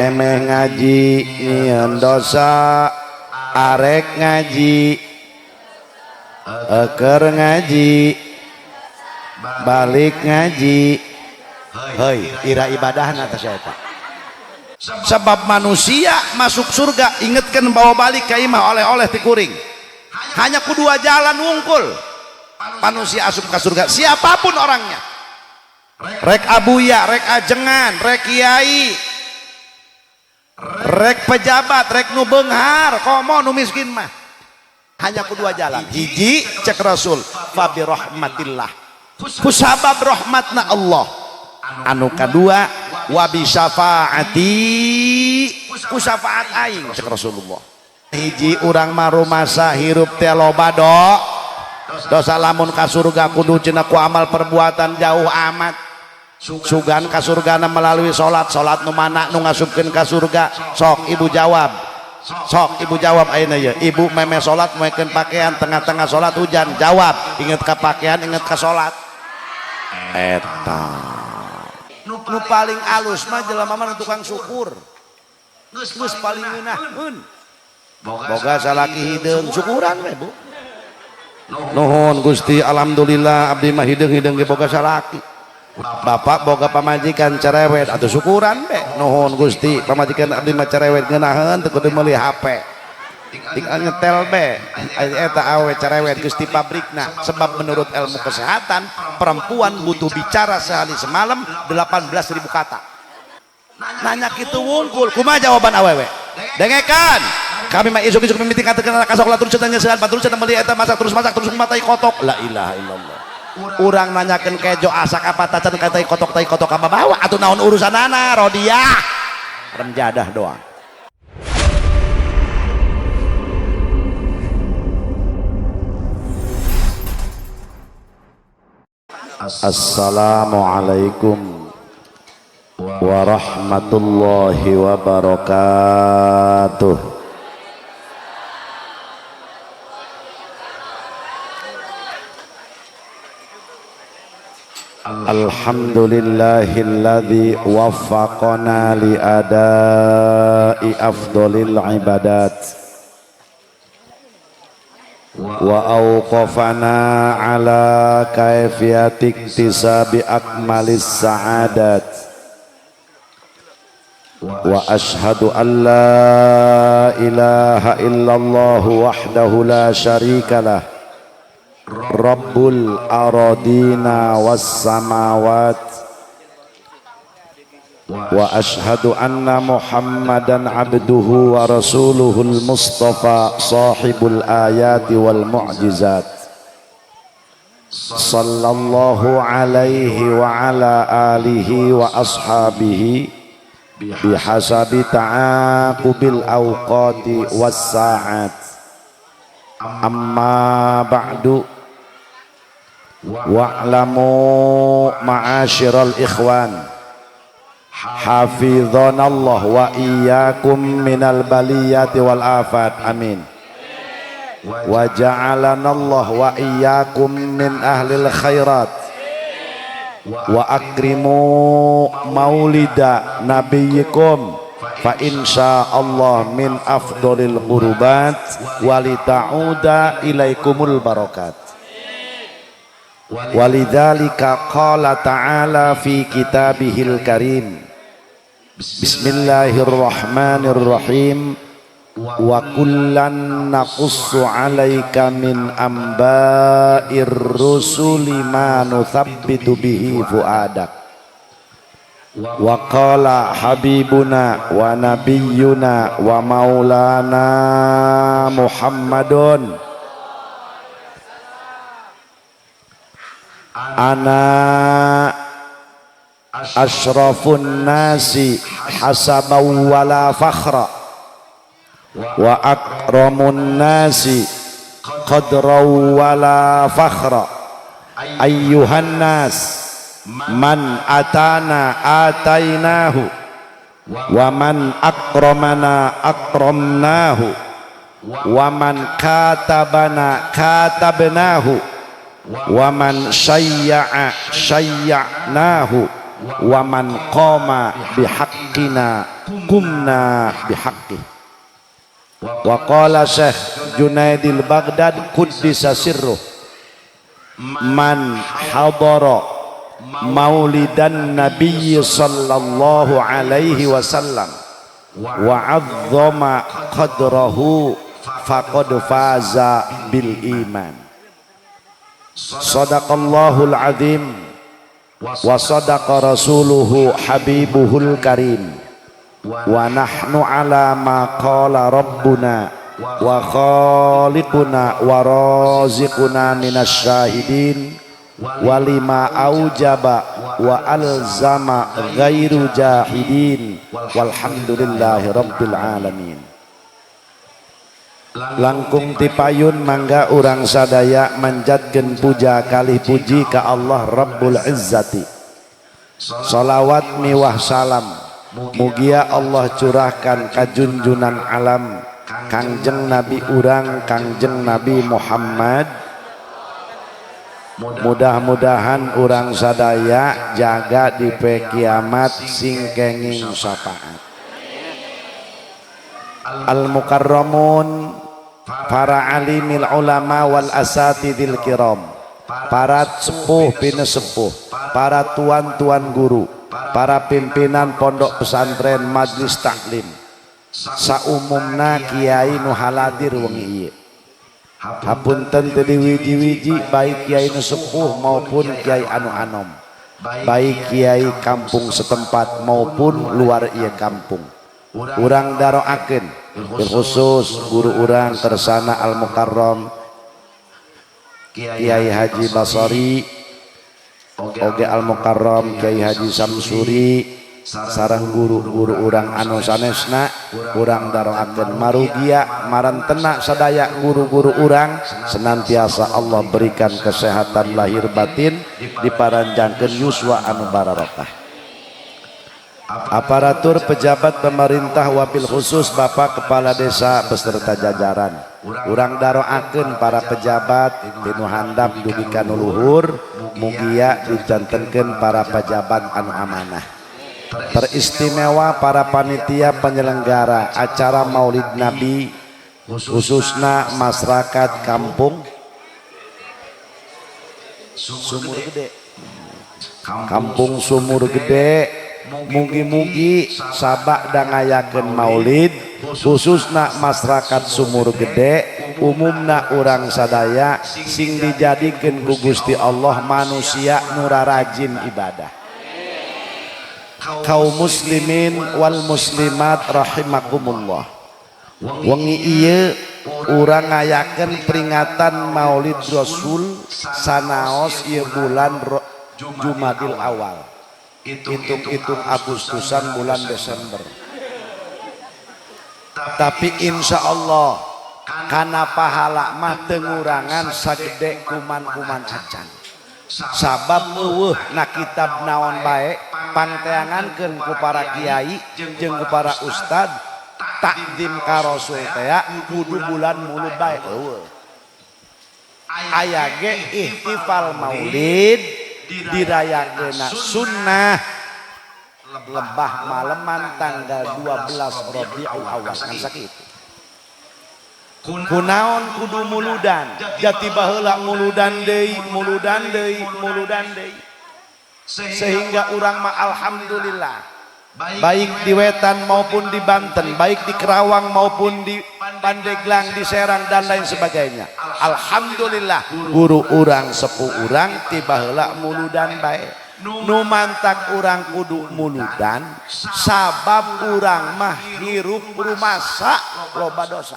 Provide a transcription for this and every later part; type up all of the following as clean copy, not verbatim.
Emeh ngaji nyieun dosa, arek ngaji eker ngaji balik ngaji, heuy ira ibadahna teh eta. Sebab manusia masuk surga ingetkeun bawa balik ka imah oleh-oleh ti kuring. Hanya ku dua jalan wungkul manusia asup ka surga, siapapun orangnya, rek abuya, rek ajengan, rek kiai, rek pejabat, rek nu beunghar, komo nu miskin mah. Hanya ku dua jalan. Hiji cek Rasul, fa bi rahmatillah, ku sabab rahmatna Allah. Anu kadua wa bi syafaati, ku syafaat aing cek Rasulullah. Hiji urang mah rumasa hirup teh loba dosa, lamun ka surga kudu cenah ku amal perbuatan jauh amat. Sugan ka surgana melalui salat, salat nu mana nu ngasupkeun ka surga? Sok ibu jawab, sok ibu jawab ayeuna ye. Ibu meme salat moekeun pakaian, tengah-tengah salat hujan, jawab, inget ka pakaian, inget ka salat. Eta nu paling alus mah jelema mah tukang syukur, geus paling ngeunaheun. Boga salaki hideung syukuran we bu. Nuhun Gusti, alhamdulillah abdi mah hideung-hideung ge boga salaki. Bapak boga pamajikan cerewet atau syukuran be. Nuhun Gusti, pamajikan abdi mah cerewet ngeunaheun teu kudu meuli HP, tinggal nyetel be. Eta awe cerewet geus di pabrikna. Sebab menurut ilmu kesehatan perempuan butuh bicara sehari semalam 18.000 kata. Nanya kitu wungkul, kumaha jawaban awewe? Dengekan kami mah isuk-isuk mimiti katakan kasok terus cenah nyeuseuhan batur cenah meuli eta masak terus matai kotok. La ilaha illallah. Urang nanyakeun kejo asak apa tacan ka tai kotok, tai kotok apa bawa atuh naon urusanana rodiah remjadah doang. Assalamualaikum warahmatullahi wabarakatuh. Alhamdulillahilladzi waffaqana li adai afdhalil ibadat wa awqafana ala kaifiyati iktisabi akmalis sa'adat wa ashhadu an la ilaha illallah wahdahu la syarikalah Rabbul aradina was samawat wa ashhadu anna Muhammadan abduhu wa rasuluhul mustafa sahibul ayati wal mu'jizat sallallahu alaihi wa ala alihi wa ashabihi bihasabi ta'aqubil awqati was sa'at. Amma ba'du. Wa'lamu ma'asyiral ikhwan hafizanallah wa iyyakum minal baliyati wal afat, amin. Wa ja'alanallah wa iyyakum min ahlil khairat wa akrimu maulida nabiyyikum fa insyaallah min afdholil qurubat walita'uda ilaikumul barakat. Walidzalika qala ta'ala fi kitabihil karim. Bismillahirrahmanirrahim. Wa kullan naqussu 'alaika min amba'ir rusuli ma nuthabbitu bihi fuadak. Wa qala habibuna wa nabiyyuna wa maulana Muhammadun ana asyrafun nasi hasaban wala fakhra wa akramun nasi qadran wala fakhra. Ayyuhan nas man atana atainahu wa man akramana akramnahu wa man katabana katabnahu wa man syayya'a syayya'nahu Wa man qama bihaqqina qumna bihaqqi. Wa qala Syekh Junaidil Baghdad quddisa sirruh, man hadara maulidan nabiyyi sallallahu alaihi wasallam wa 'azzama qadrahu faqad faza bil iman. Sadaqallahul azim wa sadaqa rasuluhu habibuhul karim wa nahnu ala ma qala rabbuna wa khaliquna wa raziquna minasyahidin wa lima aujaba wa alzama ghairu jahidin walhamdulillahi rabbil alamin. Langkung tipayun mangga urang sadaya manjatkeun puja kalih puji ka Allah Rabbul Izzati. Salawat miwah salam mugia Allah curahkan ka junjunan alam Kangjeng Nabi urang Kangjeng Nabi Muhammad. Mudah-mudahan urang sadaya jaga di pe kiamat sing kenging syafaat. Al mukarramun, para alimil ulama wal asatidil kiram, para sepuh pinesepuh, para tuan-tuan guru, para pimpinan pondok pesantren, majlis taklim, saumumna kiai nu haladir wengi ieu. Hapunten teu diwiji-wiji baik kiai nu sepuh maupun kiai anu anom, baik kiai kampung setempat maupun luar ieu kampung. Urang daroakeun khusus guru urang tersana al mukarram Kiai Haji Basori oge al mukarram Kiai Haji Samsuri sareng guru-guru urang anu sanesna. Urang daroakeun marugia marantena sadaya guru-guru urang senantiasa Allah berikan kesehatan lahir batin, diparanjangkeun yuswa anu bararokah. Aparatur pejabat pemerintah wabil khusus Bapak Kepala Desa beserta jajaran, urang daroakeun para pejabat tinu handap dugi ka nu luhur mugia dijantenkeun para pejabat anu amanah. Teristimewa para panitia penyelenggara acara Maulid Nabi khususna masyarakat kampung Sumur Gede, Kampung Sumur Gede, mugi-mugi sabak dan ngayakeun maulid khususna masyarakat Sumur Gede umumna urang sadaya sing dijadikeun ku Gusti Allah manusia nu rajin ibadah. Kaum muslimin wal muslimat rahimakumullah, wengi ieu urang ngayakeun peringatan Maulid Rasul sanaos ieu bulan Jumadil Awal, hitung-hitung Agustusan bulan Desember. Tapi insya Allah karena pahala mah teu ngurangan sagede kuman-kuman acan, sabab eueuh na kitab naon bae pangteangankeun ku para kiai jeung ku para ustad takdim ka Rasul teh kudu bulan Mulud bae. Eueuh, aya ge ihtifal maulid dirayakeunna sunnah lebah maleman tanggal 12 Rabiul Awal kan sakitu. Kunaon kudu muludan? Jati baheula muludan deui, muludan deui, muludan deui, sehingga urang mah alhamdulillah baik di Wetan maupun di Banten, baik di Kerawang maupun di Pandeglang, di Serang dan lain sebagainya, alhamdulillah guru urang sepuh urang tiba heula muludan bae. Nu mantak urang kudu muludan sabab urang mah hirup rumasa loba dosa.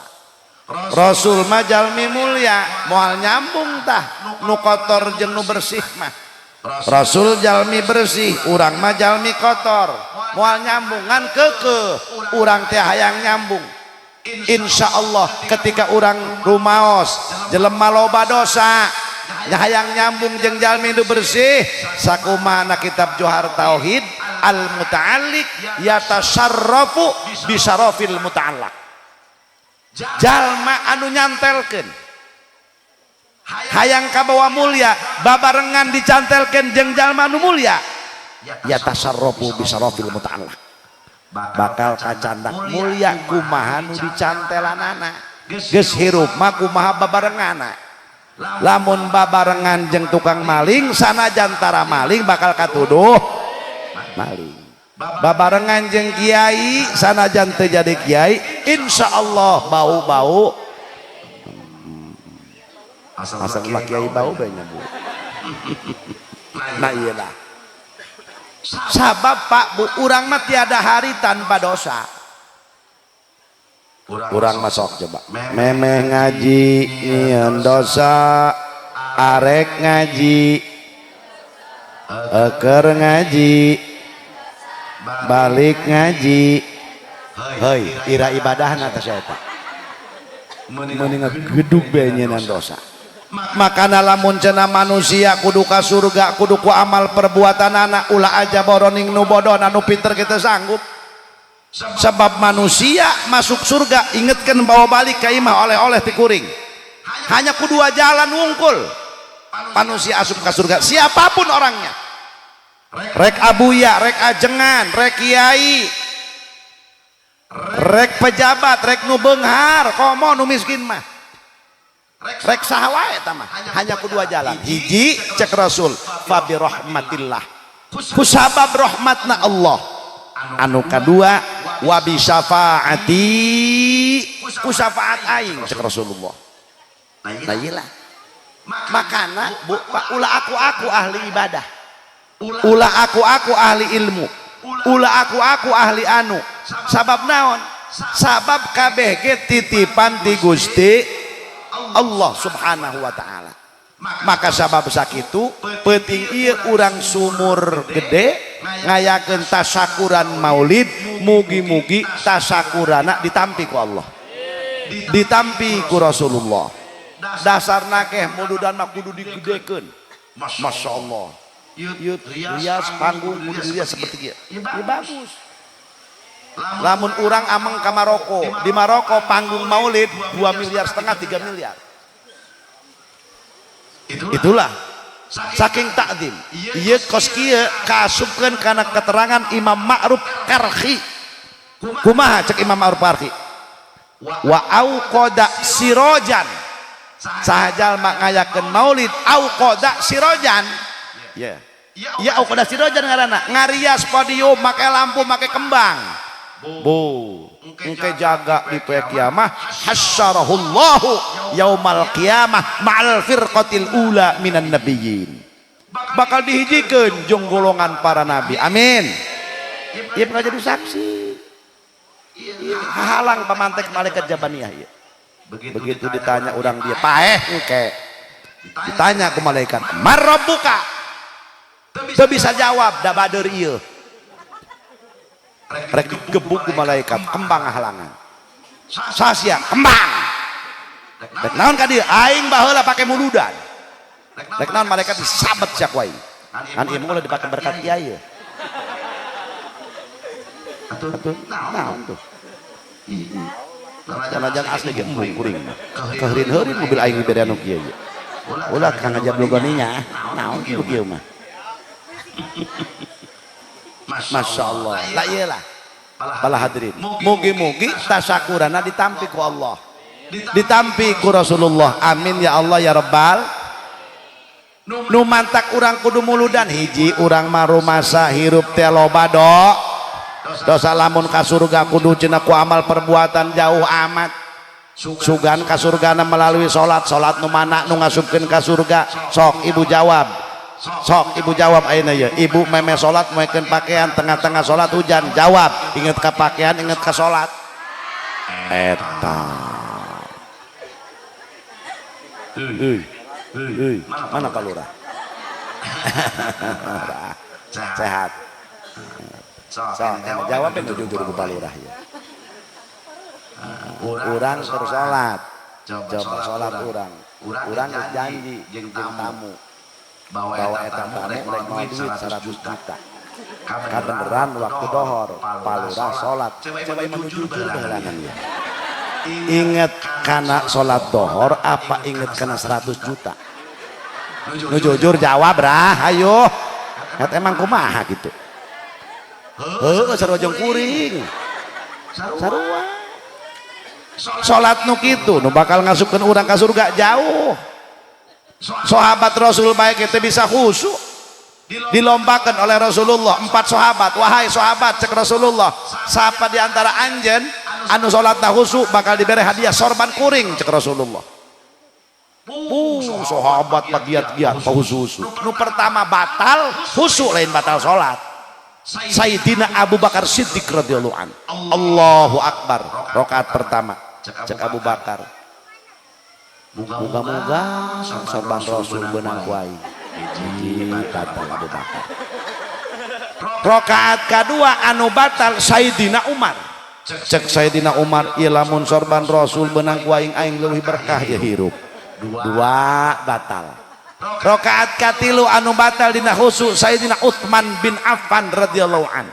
Rasul mah jalmi mulia, moal nyambung tah nu kotor jeung nu bersih mah. Rasul jalmi bersih, urang mah jalmi kotor, moal nyambung. Ngan keukeuh urang teh hayang nyambung. Insya Allah ketika urang rumaos jelema loba dosa hayang nyambung jeung jalmi nu bersih, sakumana kitab Johar Tauhid al muta'alliq yatasarrafu bisarafil muta'allaq, jalma anu nyantelkeun hayang kabawa mulia babarengan dicantelkeun jeung jalma anu mulia. Yatasarrafu bisarafil muta'allaq, bakal kacandak mulia kumaha nu dicantelanana. Geus hirup mah kumaha babarengana. Lamun babarengan jeung tukang maling, sanajan tara maling bakal katuduh maling. Babarengan jeung kiai, sanajan teu jadi kiai, insyaallah bau-bau. Asal ulah kiai bau bae nya, Bu. Nah, iyalah sabab, Pak, Bu, urang mah tiada hari tanpa dosa. Urang masuk, coba memeh ngaji nyieun dosa, arek ngaji, eker ngaji, balik ngaji. Hei, ira ibadahna teh eta meuni ngegedug bae nyieun dosa. Makana lamun cenah manusia kudu ka surga kudu ku amal perbuatan anak, ulah aja boroning nu bodoh, nu pinter kita sanggup. Sebab manusia masuk surga, ingetkan, bawa balik ka imah oleh-oleh ti kuring, hanya ku dua jalan wungkul manusia asup ke surga, siapapun orangnya, rek abuya, rek ajengan, rek kiai, rek pejabat, rek nu beunghar komo nu miskin mah, rek saha wae eta mah, hanya ku dua jalan. Hiji, cek Rasul, fabi rahmatillah, ku sabab rahmatna Allah. Anu kadua, wa bi syafaati, ku syafaat aing, cek Rasulullah. Nah, iyalah, makana, Bu, Pak, ulah aku-aku ahli ibadah, ulah aku-aku ahli ilmu, ulah aku-aku ahli anu. Sabab naon? Sabab kabeh ge titipan ti Gusti Allah Subhanahu wa Ta'ala. Maka sabab sakitu penting ieu urang Sumur Gede ngayakeun tasakuran maulid. Mugi-mugi tasakurana ditampi ku Allah, ditampi ku Rasulullah. Dasarna keh muludan mah kudu digedekeun, Masya Allah. Ieu rias panggung kudu dirias seperti ieu ya, bagus. Lamun urang ameng ka Maroko, di Maroko panggung maulid 2,5 miliar, 3 miliar. Itulah saking takdim. Ieu kos kieu kaasupkeun kana keterangan Imam Ma'ruf Karhi. Kumaha cek Imam Ma'ruf Karhi? Wa auqada sirojan, saha jalma ngayakeun maulid, auqada sirojan ya ya, auqada sirojan ngaranna ngarias podium, make lampu, make kembang. Bu, engke jaga di poe kiamah, hasyarahullahu yaumal qiyamah ma'al firqatil ula minan nabiyyin, bakal dihijikeun jeung golongan para nabi. Amin. Ieu bakal jadi saksi. Ieu hahalang pamantek malaikat jabaniyah ieu. Begitu ditanya orang, dia paeh. Engke ditanya ku malaikat, "Marabbuka?" Teu bisa jawab, da bader ieu. Rek digebuk ku malaikat, kembang halangan. Sasia kembang, rek naon ka dieu? Aing baheula pake muludan. Rek naon? Malaikat disabet sia ku aing. Kan ieu mah ulah dipake berkat kiai. Atuh naon tuh? Sanajan asli ge embung kuring keurin-heurin mobil aing dibere anu kieu. Ulah kang ngajabloganinya, naon kieu kieu mah. Masya Allah lah, iyalah. Para hadirin, mugi-mugi tasakurana ditampi ku Allah, ditampi ku Rasulullah. Amin ya Allah ya Rabbal. Nu mantak urang kudu muludan, hiji, urang mah rumasa hirup teh loba dosa. Lamun ka surga kudu cenah ku amal perbuatan, jauh amat. Sugan ka surgana melalui salat. Salat nu mana nu ngasupkeun ka surga? Sok Ibu jawab, sok Ibu jawab ayeuna ye. Ibu meme salat, moekeun pakaian, tengah-tengah salat hujan. Jawab, inget ka pakaian, inget ka salat? Eta. Euy, euy, mana Pak Lurah? Sehat? Sok jawab nu jujur ku Pak Lurah ya. Urang keur salat, coba salat urang, urang geus janji jeung tamu, bawa eta tamu rek mawa duit 100 juta. Kabeneran waktu dohor Pak Lurah salat. Coba imam jujur baheulanan ya, inget kana salat dohor apa inget kana 100 juta? Nu jujur jawab rah, ayo. Eta emang kumaha gitu. Heuh, sarua jeung kuring. Sarua. Salat nu kitu nu bakal ngasupkeun urang ka surga jauh. Sahabat Rasul baik itu bisa khusyuk. Dilombakan oleh Rasulullah empat sahabat. Wahai sahabat, cek Rasulullah, siapa di antara anjeun anu salatna khusyuk bakal diberi hadiah sorban kuring, cek Rasulullah. Sahabat pagiat-giat khusyuk. Nu pertama batal khusyuk, lain batal salat. Sayyidina Abu Bakar Siddiq radhiyallahu an. Allahu Akbar. Rakaat pertama. Cek Abu Bakar. Moga-moga sorban Rasul beunang ku aing. Hiji, batal Abu Bakar. Rakaat kedua anu batal Sayyidina Umar. Cek Sayyidina Umar, ieu lamun sorban Rasul beunang ku aing, aing leuwih berkah ieu hirup. Dua, batal. Rakaat katilu anu batal dina khusyuk Sayyidina Utsman bin Affan radhiyallahu an.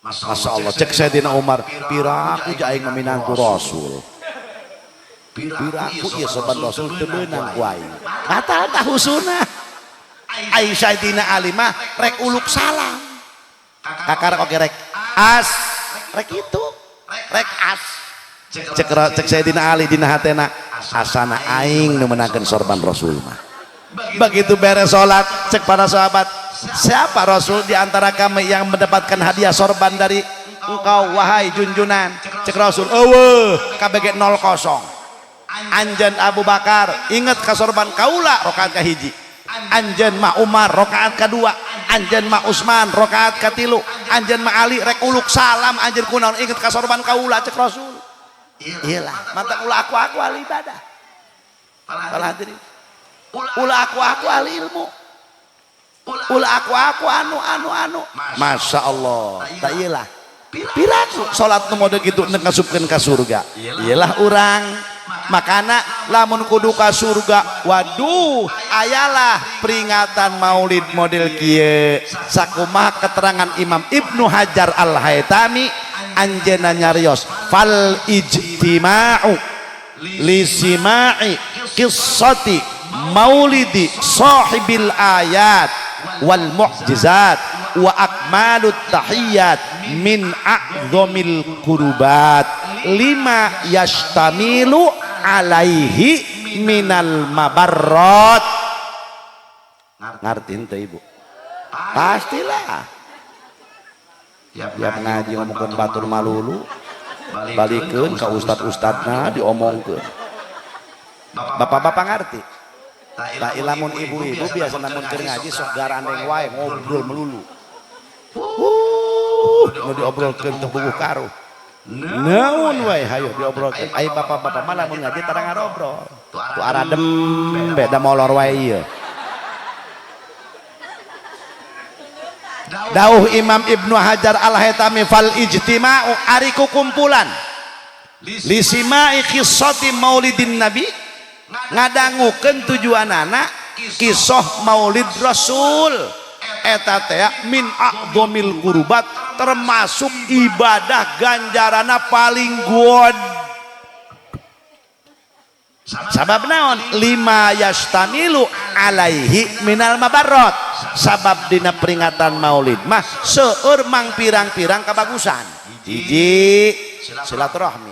Masya Allah, cek Sayyidina Umar, piraku ja aing minantu Rasul. Piraku ieu sorban Rasul teu beunang ku aing. Batal tah khusuna. Ai Sayyidina Ali mah rek uluk salam. Kakara oge rek as, rek itu, rek as. Cek cek Sayyidina Ali dina hatena, asana aing nu meunangkeun sorban Rasul mah. Begitu beres salat, cek para sahabat, siapa Rasul di antara kami yang mendapatkan hadiah sorban dari engkau wahai junjunan? Cek Rasul, eueuh, KBG 0 kosong. Anjeun Abu Bakar inget ka sorban kaula rakaat kahiji. Anjeun mah Umar rakaat kedua, anjeun mah Utsman rakaat katilu, anjeun mah Ali rek uluk salam, anjeun kunaon inget ka sorban kaula, cek Rasul. Iyalah, mantap, ulah aku ahli ibadah. Para hadirin. Ulah aku ahli ilmu. Ulah aku anu anu anu. Masya Allah. Tak iyalah. Piraku salat nu mode kitu nek ngasupkeun ka surga. Iyalah urang. Makana lamun kudu ka surga, waduh, ayalah peringatan Maulid model kieu. Sakumaha keterangan Imam Ibnu Hajar Al-Haytami, anjeunna nyarios fal ijtima'u lisima'i qissati maulidi sahibil ayat wal mu'jizat wa akmalut tahiyyat min a'zamil qurubat lima yashtamilu alaihi minal mabarrat. Ngerti teu, Ibu? Pastilah. Tiap ngaji ngomongkeun batur malulu, balikeun ka ustad-ustadna diomongkeun. Bapak-bapak ngerti tak? Lamun ibu-ibu biasa lamun keur ngaji sok garandeng wae, ngobrol melulu. Nu diobrolkeun teu bubuh karuh naon wae, hayo diobrolkeun. Ai bapak-bapak mah lamun ngaji tara ngarobrol, tuh aradem beda, molor wae ieu. Dauh Imam Ibnu Hajar Al-Haytami, fal ijtima'u, ari kukumpulan, lisima'i qissati maulidin nabi, ngadangukeun tujuanana kisah maulid rasul, eta teh min a'dhamil qurbat, termasuk ibadah ganjarana paling god. Sabab naon? Lima yastamilu alaihi minal mabarrot, sabab dina peringatan maulid mah seueur mang pirang-pirang kabagusan. Hiji, silaturahmi.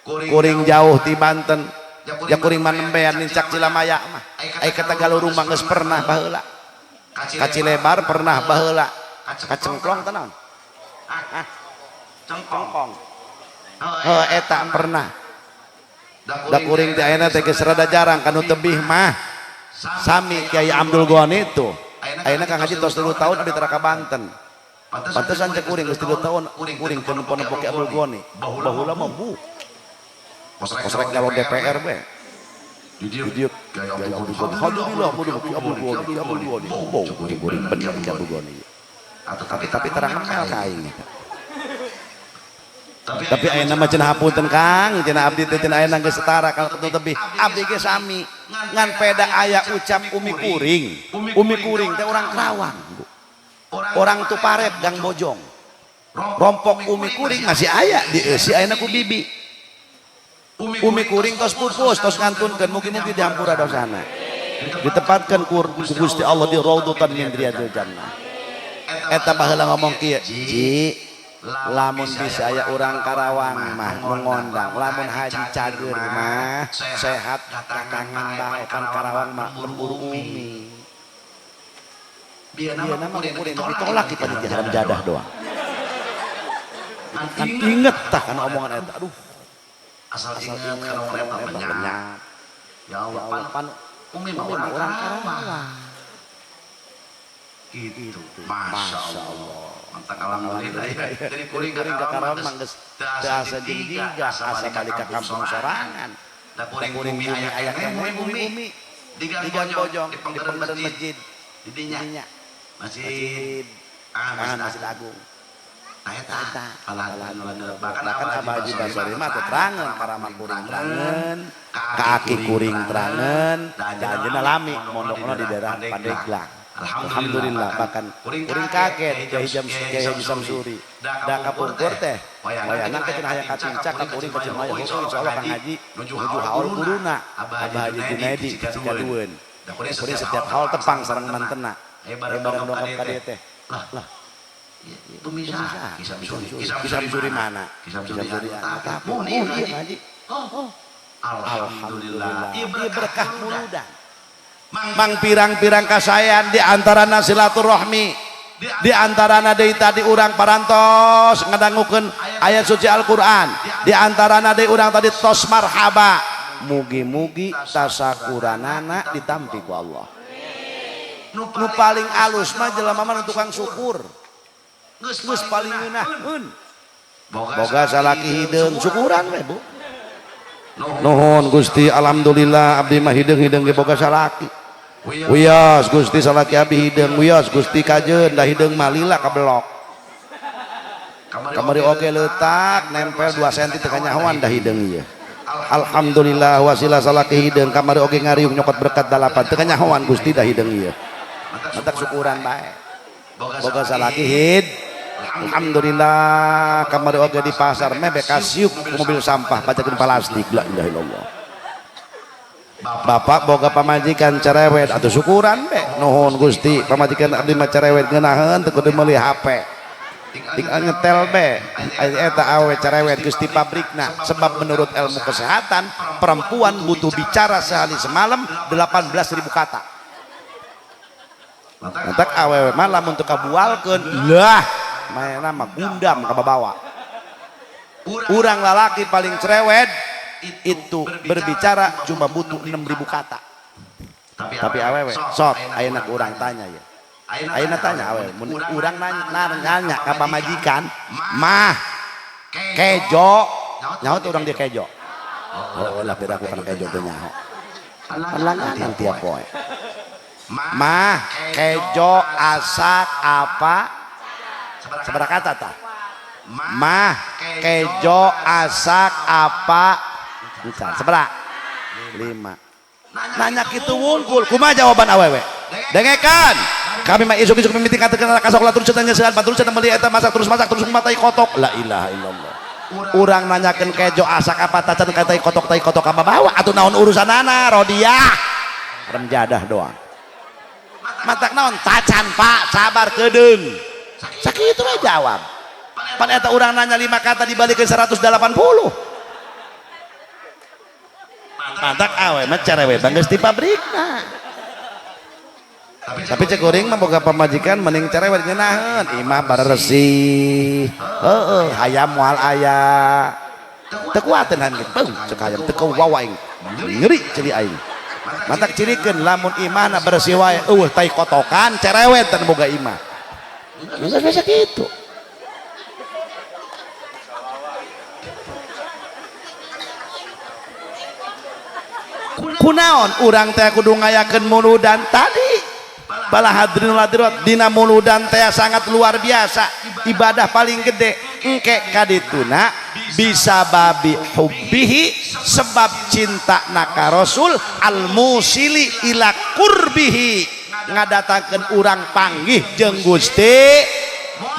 Kuring jauh ti Banten ya, kuring mah nembean nincak Cilamaya mah. Ai ka Tegalurung mah geus pernah baheula, ka Cilebar pernah baheula, ka Cengklong teh naon? Ah, Cengkong, heuh, eta pernah. Da kuring teh ayeuna teh geus rada jarang kanu tebih mah sami Kiai Abdul Ghani tuh. Ayeuna Kang Haji tos 3 tahun abdi tara ka Banten. Pantesan cek kuring geus 3 tahun kuring teu nempo-nempo Kiai Abdul Ghani. Baheula mah bu kos rek nyalon DPR be di dieu Kiai Abdul Ghani, alhamdulillah mudah Kiai Abdul Ghani, Kiai Abdul Ghani. Bau kuring kuring bener Kiai Abdul Ghani. Tapi terang mel ka aing eta. Tapi ayeuna mah cenah hapunten Kang, cenah abdi teh cenah ayeuna geus setara kalau ketemu tebih. Abdi ge sami. Ngan peda aya ucap umi kuring. Umi kuring teh orang Kerawang, Bu. Orang Tuparev Gang Bojong. Rompok umi kuring masih aya dieusi ayeuna ku bibi. Umi kuring tos pupus, tos ngantunkeun, mugi-mugi dihampura dosana. Ditempatkan ku Gusti Allah di raudhatan min riyadil jannah. Eta baheula ngomong kieu, Ji, lamun bisa aya urang Karawang mah nu ngondang, lamun haji cager mah sehat datangan bae kan Karawang mah lembur umi. Bieu nama kuring ditolak di panitia haram jadah doang. Kan inget tah kana omongan eta. Aduh. Asal Asal inget inget kana kana omongan omongan eta eta lenyap. lenyap. Ya Allah, Ya Allah, pan pan umi mah umi urang mah urang Karawang. Karawang. Gitu. Masya Masya Allah. Allah. Mantap, alhamdulillah ya. Jadi kuring ka Kuring ka Karawang Karawang mah mah geus geus teu teu asa asa jeung jeung diga, diga, asa asa balik ka balik ka kampung kampung sorangan. sorangan. Da Da kuring kuring bumi bumi aya aya keneh keneh bumi bumi bumi. bumi. Di Gang Di Gang Bojong, Bojong, di di Pengkereun Pengkereun Masjid. Masjid. Di dinya. Dinya. Masjid. Masjid. Ah, Ah, Masjid Masjid Agung. Agung. Nah, eta Eta. bahkan Bahkan Abah Abah Haji Haji Basori Basori mah mah terangan, terangan, karamat karamat kuring kuring terangan, terangan, ka ka aki aki kuring kuring terangan, terangan, dan dan anjeunna anjeunna lami lami mondokna mondokna di di daerah daerah Pandeglang. Pandeglang. Alhamdulillah Alhamdulillah bahkan bahkan kuring kuring kaget kaget Kiai Kiai Haji Haji Samsuri. Samsuri. Da Da kapungkur kapungkur teh teh wayahna wayahna teh teh cenah cenah aya aya katincak katincak ka ka kuring kuring ka ka Cimahi. Cimahi. Oh, Oh, insyaallah insyaallah Kang Kang Haji Haji nuju nuju haul haul guruna guruna Abah Abah Haji Haji Junaidi Junaidi di di Cikadueun. Cikadueun. Da kuring Kuring setiap setiap haul haul tepang tepang sareng sareng mantena. mantena. Eh Eh bareng bareng dongkap ka dongkap dieu ka teh. dieu teh. Lah, Lah, bumi bumi saha? saha? Ki Ki Samsuri. Samsuri. Ki Ki Samsuri Samsuri mana? mana? Ki Ki Samsuri Samsuri anu anu tapi tapi. mun Oh, ieu iya Haji. Haji. Oh, Oh, alhamdulillah. alhamdulillah. Ieu Ieu berkah berkah muludan. muludan. Mang pirang-pirang kasayan di antarana silaturahmi, di antarana deui tadi urang parantos ngadangukeun ayat suci Al-Qur'an, di antarana deui urang tadi tos marhaba. Mugi-mugi tasakuranana ditampi ku Allah. Nu Nu paling alus mah jelema mah nu tukang syukur. Geus Geus paling paling ngeunaheun. ngeunaheun. Boga Boga salaki salaki hideung hideung syukuran syukuran we, Bu. Nuhun. Nuhun Gusti, alhamdulillah abdi mah hideung-hideung ge boga salaki. Wios. Wios Gusti salaki abdi hideung, wios Gusti kajeun da hideung mah lila kabelok. Kamari Kamari oge oge leutak leutak nempel nempel 2 2 cm cm teu teu kanyahoan kanyahoan da da hideung hideung ieu. ieu. Alhamdulillah wasilah salaki hideung kamari oge ngariung nyokot berkat dalapan teu kanyahoan Gusti da hideung ieu. Matak Matak syukuran syukuran bae. bae. Boga Boga salaki salaki hid. hid. Alhamdulillah kamari oge di pasar mebe kasiuk ku mobil sampah pajakeun plastik la ilaha illallah. Bapak boga pamajikan cerewet atau syukuran be. Nuhun Gusti pamajikan abdi mah cerewet ngeunaheun teu kudu meuli HP. Tinggal nyetel be. Eta awe cerewet geus di pabrikna. Sebab menurut ilmu kesehatan perempuan butuh bicara sehari semalam 18.000 kata. Matak awewe mah lamun teu kabualkeun lah manehna mah gundam kababawa. Urang lalaki paling cerewet itu berbicara cuma butuh 6.000 kata. Tapi Tapi awewe awewe sok sok ayeuna ayeuna ku urang urang tanya. tanya ya. Ayeuna Ayeuna tanya tanya awewe awewe mun mun urang urang nanya nanya ka ka pamajikan pamajikan mah mah kejo kejo nyaho nyaho teu teu urang urang dia dia kejo. kejo. Oh, Oh lah lah pira pira ku ku kana kana kejo kejo teu teu nyaho. nyaho. Kan Kan langganan langganan tiap tiap poe. poe. Mah Mah kejo kejo asak asak apa sabaraha sabaraha kata kata tah? Mah Mah kejo kejo asak asak apa apa encan sabaraha? 5. 5. Nanya Nanya kitu kitu wungkul wungkul kumaha kumaha jawaban awewe? Dengekan. Kami mah isuk-isuk mimiti katakeun ka sakola terus cenah nyeuseuhan batur cenah meuli eta masak terus kumaha tai kotok la ilaha illallah. Urang Urang nanyakeun nanyakeun kejo kejo asak apa tacan ka ka tai kotok kababawa atuh naon urusanana rodiah. Remjadah doang. Matak Matak naon tacan Pak sabar kedeung. sakitu Sakitu we jawab. pan Pan eta eta urang nanya 5 kata dibalikeun 180. matak Matak awe mah cerewet geus di pabrikna. Tapi Tapi cek cek kuring mah boga pamajikan mending cerewet ngeunaheun, imah bareresih. Heeh, hayam moal aya. Teu Teu kuateun han ge, beung cek hayam teu kawawa aing. Ngeri ceuli aing. matak Matak cirikeun cirikeun lamun imahna bersih wae, eueuh tai kotokan cerewet tan boga imah. Geus Geus biasa kitu. Kunaon urang teh kudu ngayakeun muludan tadi? Bala hadirin hadirat dina muludan teh sangat luar biasa, ibadah paling gede. Engke kadituna bisa babi hubbihi sebab cinta naka Rasul al musili ila qurbihi ngadatangkeun urang panggih jeung Gusti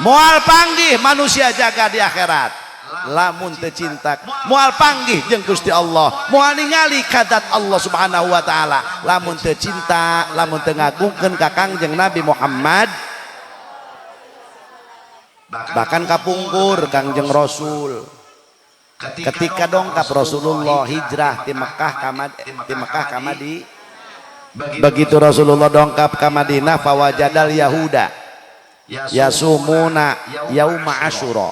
moal panggih manusia jaga di akhirat. Lamun teu cinta moal panggih jeung Gusti Allah, moal ningali kadat Allah Subhanahu wa taala. Lamun teu cinta, lamun teu ngagungkeun ka Kangjeng Nabi Muhammad, bahkan kapungkur Kangjeng Rasul ketika dongkap Rasulullah hijrah di Mekah ka di Mekah ka Madi, begitu Rasulullah dongkap ka Madinah, fawajadal yahuda yasumuna yauma asyura.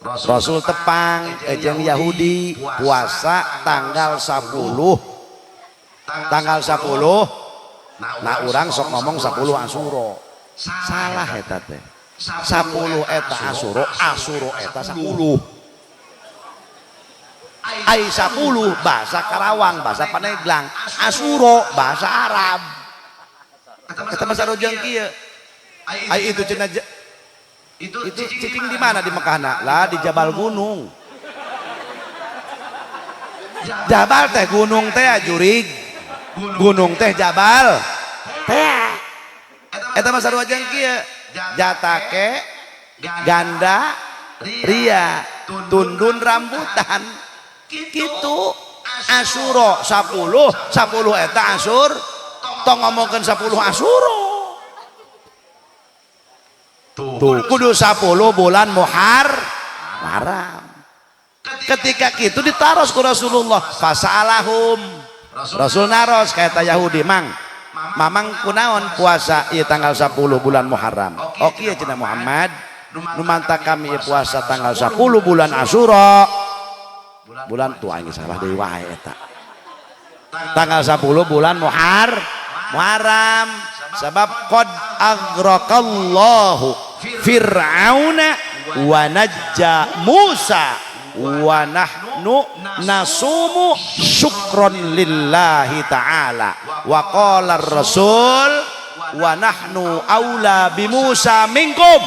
Rasul tepang jeung Yahudi puasa tanggal 10, tanggal 10. Nah, urang sok ngomong 10 Asyura, salah eta teh. 10 eta Asyura, Asyura eta 10. Ai 10 bahasa Karawang, bahasa Pandeglang, Asyura bahasa Arab. Eta mah sarojeng kieu. Ai itu cenah itu cicing di mana di Mekahna? Lah di Jabal Gunung. Jabal teh gunung teh jurig. Gunung teh jabal. Teh. Eta mah sarua jeung kieu. Jatake ganda ria tundun rambutan. Kitu Asyura 10, 10 eta Asyur. Tong ngomongkeun 10 Asyura. Tuh, kudu 10 bulan Muharram. Ketika itu ditaros ku Rasulullah, fasalahum. Rasul naros ka eta Yahudi, "Mang, mamang kunaon puasa ieu tanggal 10 bulan Muharram?" "Oke cenah Muhammad, nu mantak kami ieu puasa tanggal 10 bulan Asyura." Bulan tuh aing salah deui wae eta. Tanggal 10 bulan Muharram sebab qad agraqallahu Fir'auna wa najja Musa wa nahnu nasumu syukron lillahi ta'ala wa qala rasul wa nahnu aula bi Musa minkum.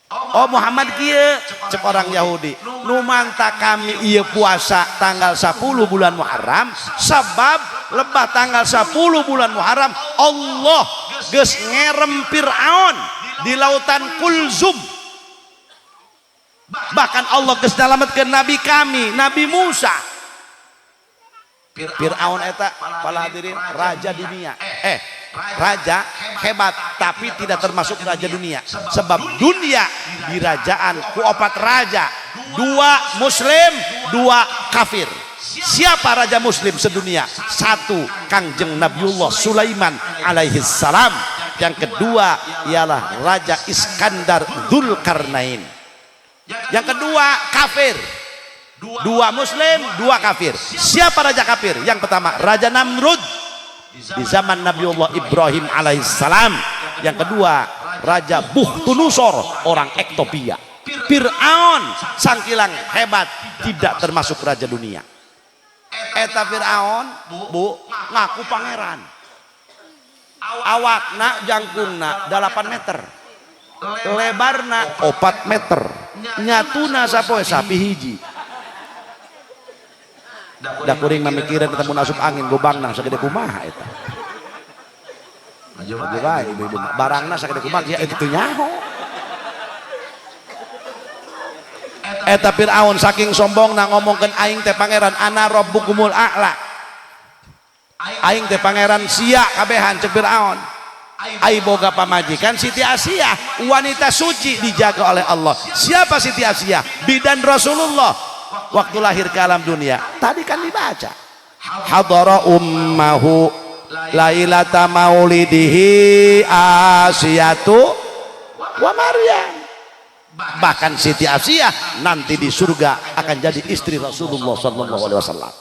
Oh Muhammad kieu cek orang Yahudi, nu manta kami ieu puasa tanggal 10 bulan Muharram sebab lebah tanggal 10 bulan Muharram Allah geus ngerem Fir'aun di lautan Kulzum, bahkan Allah geus nyalametkeun nabi kami, Nabi Musa. Fir'aun eta para hadirin raja dunia, raja hebat tapi tidak termasuk raja dunia, sebab dunia dirajaan ku opat raja, 2 muslim, 2 kafir. Siapa raja muslim sedunia? 1 Kangjeng Nabiullah Sulaiman alaihi salam, yang kedua ialah Raja Iskandar Dzulkarnain. Yang kedua kafir, 2 muslim, 2 kafir. Siapa raja kafir? Yang pertama Raja Namrud di zaman Nabiullah Ibrahim alaihissalam. Yang kedua Raja Bukhtunusor orang Ethiopia. Fir'aun sangkilang hebat tidak termasuk raja dunia. Eta Fir'aun bu ngaku pangeran, awakna jangkungna 8 meter, lebarna 4 meter, nyatuna sapoe sapi hiji. Da kuring mah mikiran ketemu asup angin gobangna sagede kumaha eta. Maju bae ibu-ibu barangna sagede kumaha ya itu nyaho. Eta Fir'aun saking sombongna ngomongkeun aing teh pangeran, ana rabbukumul a'la. Aing teh pangeran sia kabehan cek Fir'aun. Ai boga pamajikan Siti Asiyah, wanita suci dijaga oleh Allah. Siapa Siti Asiyah? Bidan Rasulullah waktu lahir ke alam dunia. Tadi kan dibaca. Hadara ummahu lailata maulidihi Asiyatu wa Maryam. Bahkan Siti Asiyah nanti di surga akan jadi istri Rasulullah sallallahu alaihi wasallam.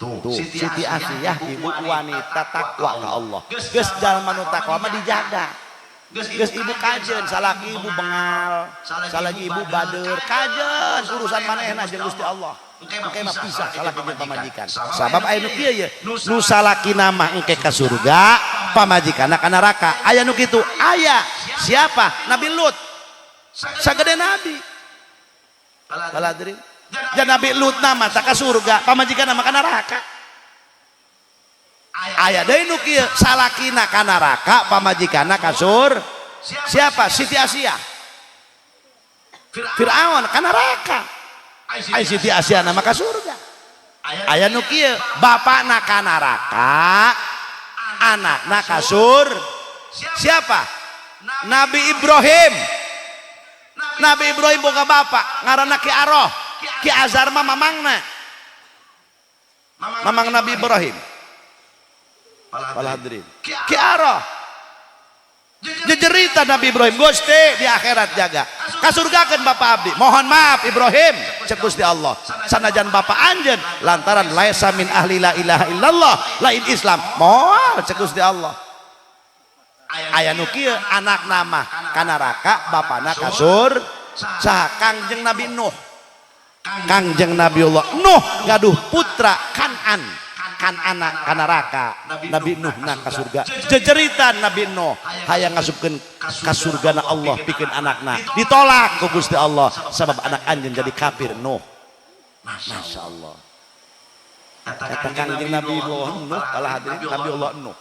Tuh, Siti Asiyah ibu wanita takwa ke Allah. Geus jalma nu takwa mah dijaga. Geus ibu kajen, salaki ibu bengal, salaki ibu bader, kajen urusan manehna jeung Gusti Allah. Engke mah pisah salaki jeung pamajikan. Sabab aya nu kieu ye, nu salakina mah engke ka surga, pamajikanna ka neraka. Aya nu kitu, aya. Siapa? Nabi Lut. Sagede nabi. Baladri. Dan Nabi Lut nama tak ka surga, pamajikanna mah ka neraka. Aya deui nu kieu, salakina ka neraka, pamajikanna ka surga. Siapa? Siti Asiyah. Fir'aun ka neraka. Ai Siti Asiana mah ka surga. Aya nu kieu, bapakna ka neraka, anakna ka surga. Siapa? Nabi Ibrahim. Nabi Ibrahim boga bapak ngaranna Ki Aroh. Ki Azar mah mamangna. Mamang Nabi Ibrahim. Para hadirin. Ki Aroh. Jejerita Nabi Ibrahim, Gusti di akhirat jaga. Kasurgakeun bapak abdi. Mohon maaf Ibrahim, cek Gusti Allah. Sanajan bapak anjeun lantaran laisa min ahli la ilaha illallah, lain Islam. Moal cek Gusti Allah. Aya nu kieu anakna mah ka neraka, bapana ka surga. Saha? Kangjeng Nabi Nuh. Kangjeng Nabiullah Nuh gaduh putra Kanan. Kanana ka neraka, Nabi Nuh na ka surga. Jejeritan Nabi Nuh hayang ngasupkeun ka surgana Allah pikeun anakna. Ditolak ku Gusti Allah sabab anak anjeun jadi kafir Nuh. Masya Allah. Kata Kangjeng Nabi Nuh, kalah hadirin, Nabi Allah Nuh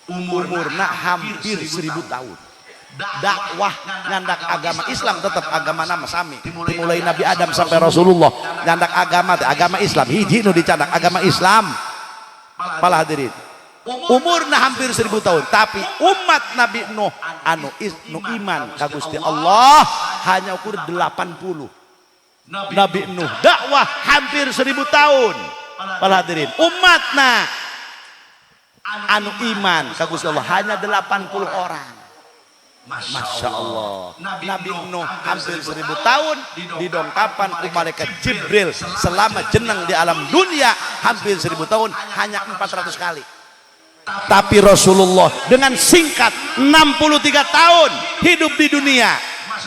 umurna hampir 1000 tahun. Dakwah nyandak agama Islam tetap agama nama sami. Dimulai Nabi Adam sampai Rasulullah nyandak agama agama Islam hiji nu dicandak agama Islam. Para hadirin, umurna hampir 1000 tahun, tapi umat Nabi Nuh anu nu iman ka Gusti Allah hanya ukur 80. Nabi Nuh dakwah hampir 1000 tahun. Para hadirin, umatna anu iman ka Gusti Allah hanya 80 orang. Masya Allah. Nabi Nuh hampir 1000 tahun didongkapan ku malaikat Jibril selama jeneng di alam dunia hampir 1000 tahun hanya 400 kali. Tapi Rasulullah dengan singkat 63 tahun hidup di dunia.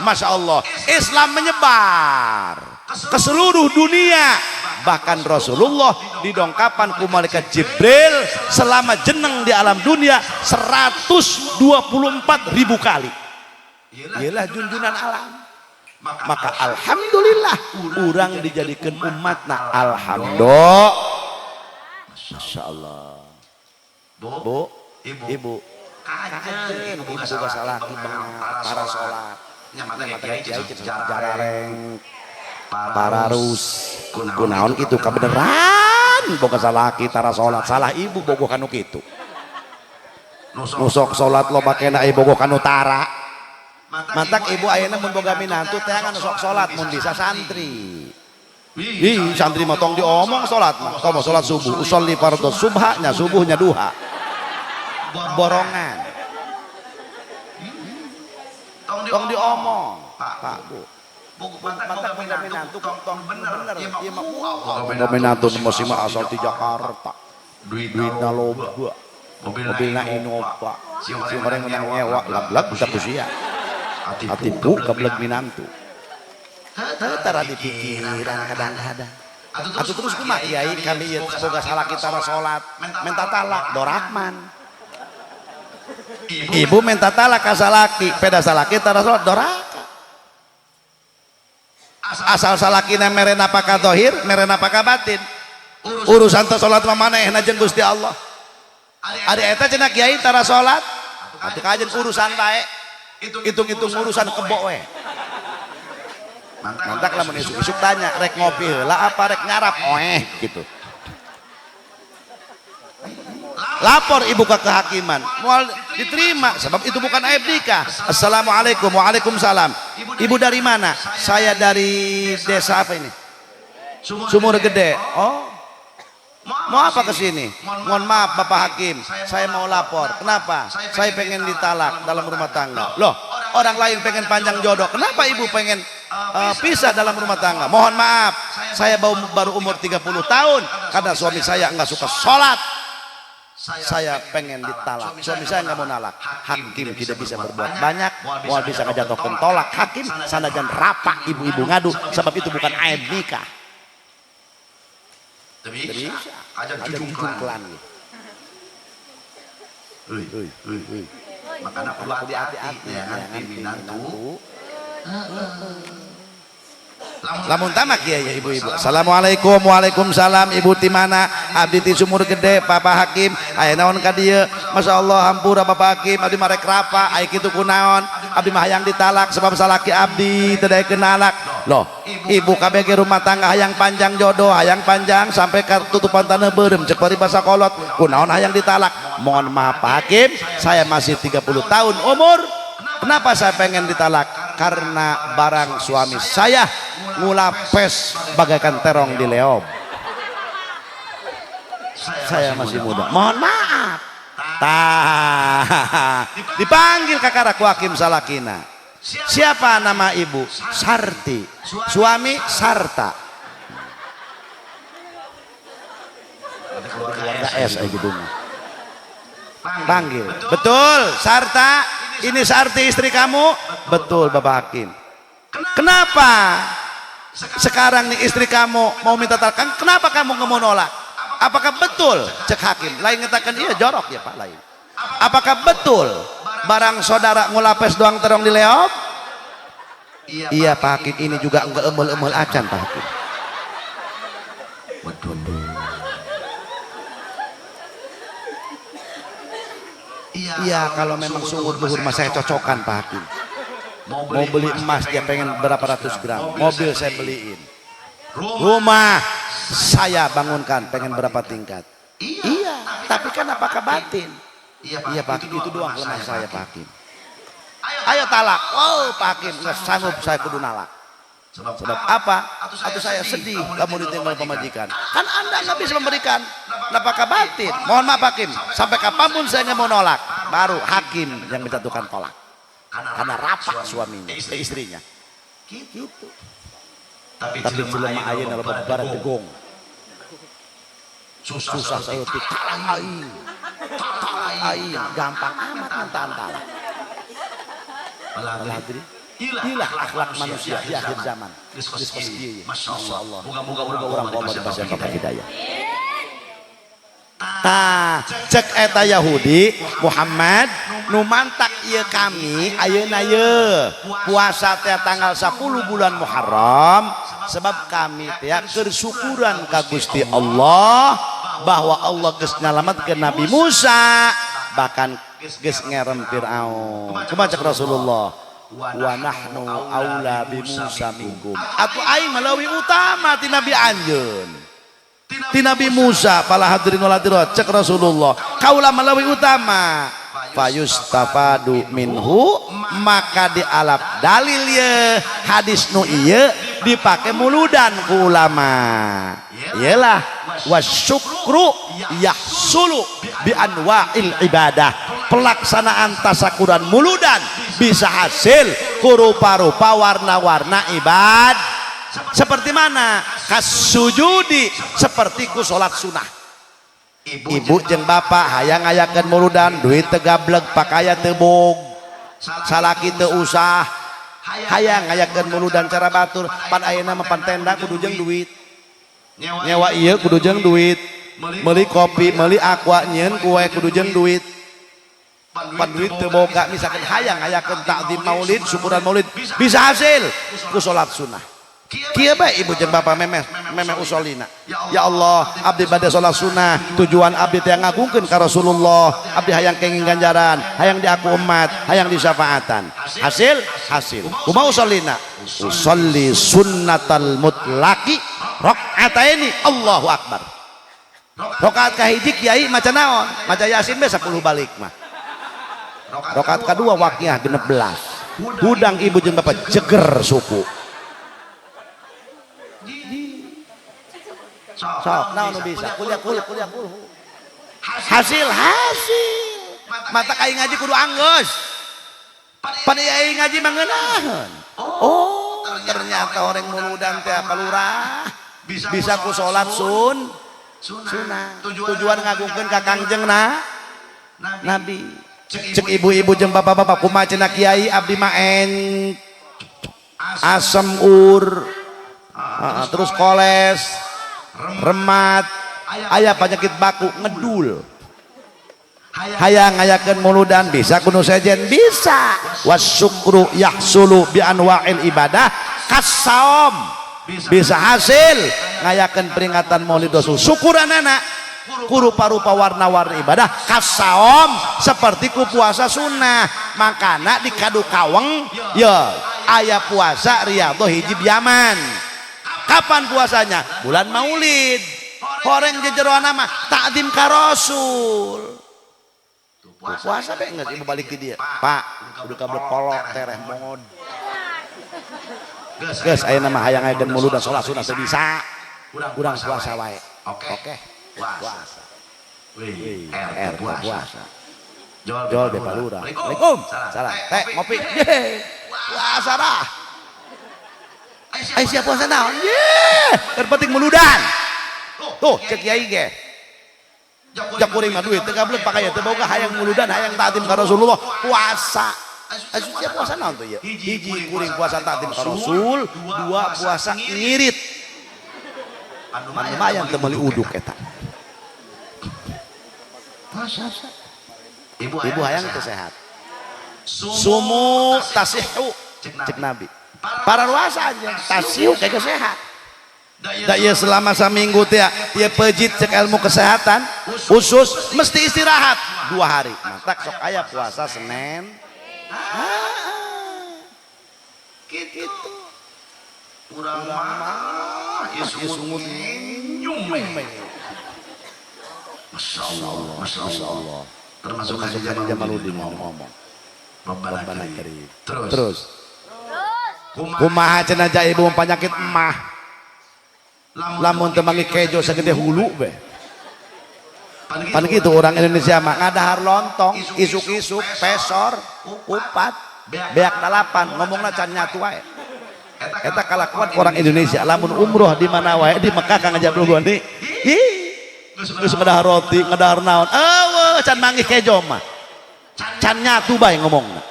Masya Allah, Islam menyebar ke seluruh dunia. Bahkan Rasulullah didongkapan ku malaikat Jibril selama jeneng di alam dunia 124.000 kali. Ialah junjunan alam. Maka alhamdulillah urang dijadikan umatna. Alhamdulillah. Masya Allah. Bu, ibu, kajen ibu boga salaki para sholat. Nyamata kiai jarareng pararus kunaon kitu kabeneran boga salaki tara salat, salah ibu bogoh kanu kitu. Nu sok salat loba kena bogoh kanu tara. Matak ibu ayeuna mun boga minantu teangan nu sok salat mun bisa santri. Ih, santri mah tong diomong salat mah. Komo salat subuh, usolli fardhu subha nya subuhnya duha. Borongan. Tong diomong, Pak, Bu. Matak boga minantu tong bener ieu mah boga minantu mesti mah asal ti Jakarta. Duitna loba. Mobilna Innova. Sing goreng menang nyewa lag-lag buta ku sia. Atipu gableg minantu. Heuh tara dipikiran kadang-kadang. Atuh terus kumaha kiai kami ieu boga salaki tara salat, minta talak dorakman. Ibu minta talak ka salaki, peda salaki tara salat doraka. Asal salakina mere napakah zahir, mere napakah batin. Urusan teh salat mah manehna jeung Gusti Allah. Ari eta cenah kiai tara salat, atuh kajen urusan bae. Hitung-hitung urusan kebo we. Mantak lamun isuk-isuk tanya, rek ngopi heula apa rek nyarap? Oeh gitu. Lapor ibu ke kehakiman, moal diterima sebab itu bukan aib nikah. Assalamualaikum, waalaikumsalam. Ibu dari mana? Saya dari desa apa ini? Sumur Gede. Oh, mau apa ke sini? Mohon maaf Bapak Hakim, saya mau lapor. Kenapa? Saya pengen ditalak dalam rumah tangga. Loh, orang lain pengen panjang jodoh. Kenapa ibu pengen pisah dalam rumah tangga? Mohon maaf, saya baru umur 30 tahun karena suami saya nggak suka sholat. Saya pengen ditalak, suami saya nggak mau nalak. Hakim tidak bisa berbuat banyak, mau bisa ngejatuhkan tolak hakim sanajan rapak ibu-ibu ngadu, sebab itu bukan aib nikah. Bisa, ada jungklan. Makanya perlu hati-hati ya kan minantu. Lamun tamak ya ya ibu-ibu. Assalamualaikum, waalaikumsalam. Ibu ti mana? Abdi ti Sumur Gede, Bapak Hakim. Aya naon ka dieu? Masyaallah hampura Bapak Hakim, abdi marek rapa, aya kitu kunaon? Abdi mah hayang ditalak sebab salaki abdi teu daekeun nalak. Loh, ibu KBG rumah tangga hayang panjang jodoh, hayang panjang sampai ka tutupan tanah beureum cek paribasa kolot. Kunaon hayang ditalak? Mohon maaf Pak Hakim, saya masih 30 tahun umur. Kenapa saya pengen ditalak? Karena barang suami saya ngulapes bagaikan terong di leob. Saya masih muda. Mohon maaf. Tah, dipanggil kakara ku hakim salakina. Siapa nama ibu? Sarti. Suami Sarta. Keluarga S gitu. Panggil. Betul, Sarta. Ini Sarti istri kamu? Betul, Bapak Hakim. Kenapa sekarang nih istri kamu mau minta talak? Kenapa kamu nggak mau nolak? Apakah betul? Cek hakim. Lain ngatakan iya jorok ya Pak lain. Apakah betul barang saudara ngulapes doang terong di leop? Iya Pak Hakim, ini juga enggak emul-emul acan Pak Hakim. Waduh. Iya kalau memang sungguh luhur mas saya cocokan Pak Hakim. Mau beli emas dia pengen berapa ratus gram, mobil saya beliin, rumah saya bangunkan pengen berapa tingkat. Iya, tapi kan apakah batin? Iya Pak Hakim, itu doang kelemahan saya Pak Hakim. Ayo talak. Oh Pak Hakim, nggak sanggup saya kudu nalak. Sebab apa? Atau saya sedih kamu ditinggal pemajikan. Kan Anda nggak bisa memberikan nafkah batin. Mohon maaf Hakim, sampai kapanpun saya nggak mau nolak. Baru hakim yang menjatuhkan tolak. Karena rapat suaminya, istrinya. Gitu. Tapi jelema ayeuna loba barat degong. Susah saeutik talak aing. Talak aing gampang amat ngentaan talak. Alhamdulillah. Inilah akhlak manusia di akhir zaman. Masya Allah. Moga-moga orang Allah dipasihan bapak hidayah. Tah, cek eta Yahudi Muhammad nu mantak ieu kami ayeuna ye puasa teh tanggal 10 bulan Muharram sebab kami teh keur syukuran ka Gusti Allah bahwa Allah geus nyalametkeun Nabi Musa bahkan geus ngerem Firaun. Kumaha cek Rasulullah? Wa nahnu aula bi Musa minkum. Atuh aing mah leuwih utama ti Nabi anjeun. Ti Nabi Musa pala hadirin wal hadirat cek Rasulullah kaula mah leuwih utama. Fayustafadu minhu maka dialap dalil ye hadis nu ieu dipake muludan ku ulama. Iyalah wasyukru yahsulu bi anwa'il ibadah. Pelaksanaan tasakuran muludan bisa hasil ku rupa-rupa warna-warna ibad. Seperti mana? Kasujudi seperti ku salat sunah. Ibu jeung bapak hayang ngayakeun muludan duit teu gableg pakaya teu bog salaki teu usah hayang ngayakeun muludan cara batur pan ayeuna mah pan tenda kudu jeung duit nyewa ieu kudu jeung duit meuli kopi meuli aqua nyieun kue kudu jeung duit pan duit teu boga misalkan hayang ngayakeun takzim maulid syukuran maulid bisa hasil ku salat sunah. Kieu bae ibu jeung bapak memeh memeh usolina. Ya Allah, abdi bade salat sunah, tujuan abdi teh ngagungkeun ka Rasulullah, abdi hayang kenging ganjaran, hayang diaku umat, hayang disyafaatan. Hasil hasil. Kumaha usolina? Usolli sunnatal mutlaqi rakaataini. Allahu akbar. Rakaat kahiji kiai maca naon? Maca Yasin be 10 balik mah. Rakaat kadua waqiah 16. Hudang ibu jeung bapak jeger suku. Sok, naon nu bisa? Kuliah kuliah kuliah kulhu. Hasil hasil. Mata aing ngaji kudu anggeus. Pan aing ngaji mah ngeunaheun. Oh, ternyata orang muludan teh palurah. Bisa ku salat sunah. Tujuan ngagungkeun ka Kangjeng Nabi. Cek ibu-ibu jeung bapak-bapak kumaha cenah kiai abdi mah en asam ur. Terus koles remat aya penyakit baku ngedul hayang ngayakeun muludan bisa kudu sejen bisa wasyukru yahsulu bi anwa'il ibadah kasaom bisa hasil ngayakeun peringatan Maulid Rasul syukuranana Ku rupa-rupa warna-warni ibadah kasaom seperti ku puasa sunnah. Makana di Kadukaweng ya aya puasa riyadhah hiji Yaman. Kapan puasanya? Bulan Maulid. Horeng jejeroan mah takdim ka Rasul. Puasa be geus ibu balik di dia. Pak, kudu kabel kolok tereh mongod. Geus ayeuna mah hayang ayeuna muludan salat sunah teu bisa. Urang puasa wae. Oke. Puasa. Wih, R R puasa. Puasa. Jual Jual be palura. Assalamualaikum. Salam. Teh ngopi. Ye. Puasa dah. Ai sia puasa naon? Ye. Terpenting muludan. Tuh cek kiai ge. Jak kuring mah duit teu gablek pakaya teu boga hayang muludan hayang takdim ka Rasulullah puasa. Asuh sia puasa naon tuh ieu? Hiji kuring puasa takdim ka Rasul, dua puasa ngirit. Lumayan teu meuli uduk eta. Puasa. Ibu, Ibu hayang teu sehat. Sumu tasihu cek Nabi. Para ruasa aja tasihu kayak sehat. Da ieu selama saminggu teh ieu pejit cek ilmu kesehatan usus mesti istirahat 2 hari. Matak sok aya puasa Senin. Gitu. Urang mah ieu sungut nyum. Masya Allah, Masya Allah. Termasuk Termasuk Haji Haji Jamaluddin Jamaluddin ngomong. ngomong. Rabbana Rabbana karim. karim. Terus. Terus. Kumaha cenah ja ibu penyakit emah. Lamun teu manggih kejo sagede hulu be. Pan kitu orang Indonesia mah ngadahar lontong, isuk-isuk, pesor, upat, beak dalapan, ngomongna can nyatu wae. Eta kalakuan orang Indonesia lamun umroh di mana wae di Mekah Kang Haji Abdul Ghani. Ih, geus ngadahar roti, ngadahar naon. Eueuh can manggih kejo mah. Can nyatu bae ngomongna.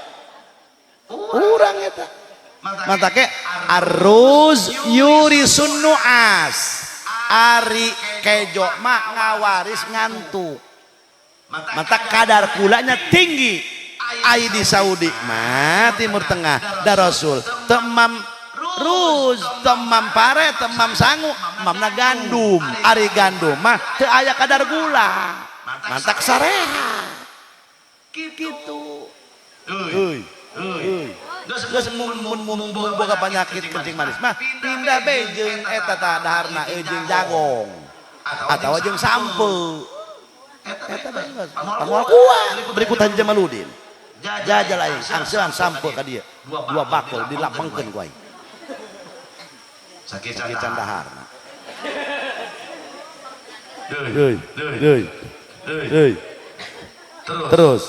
Urang eta. Mata ke aruz yurisun nuas. Ari kejo mah ngawaris ngantuk. Mata kadar gulanya tinggi. Ai di Saudi mah Timur Tengah da Rasul temam ruz, temam pare, temam sangu, mamna gandum. Ari gandum mah teu aya kadar gula. Mantak sareha. Gitu. Euy, euy. Geus mun boga penyakit kencing manis mah pindah be jeung eta tah daharna jeung jagong atawa jeung sampeu. Eta bae geus. Pamoal kuat berikut Haji Jamaluddin. Jajal aing angsean sampeu ka dieu. 2 bakul dilapengkeun ku aing. Sakit Sakit can daharna. Deui, Deui, deui, deui. Terus. Terus.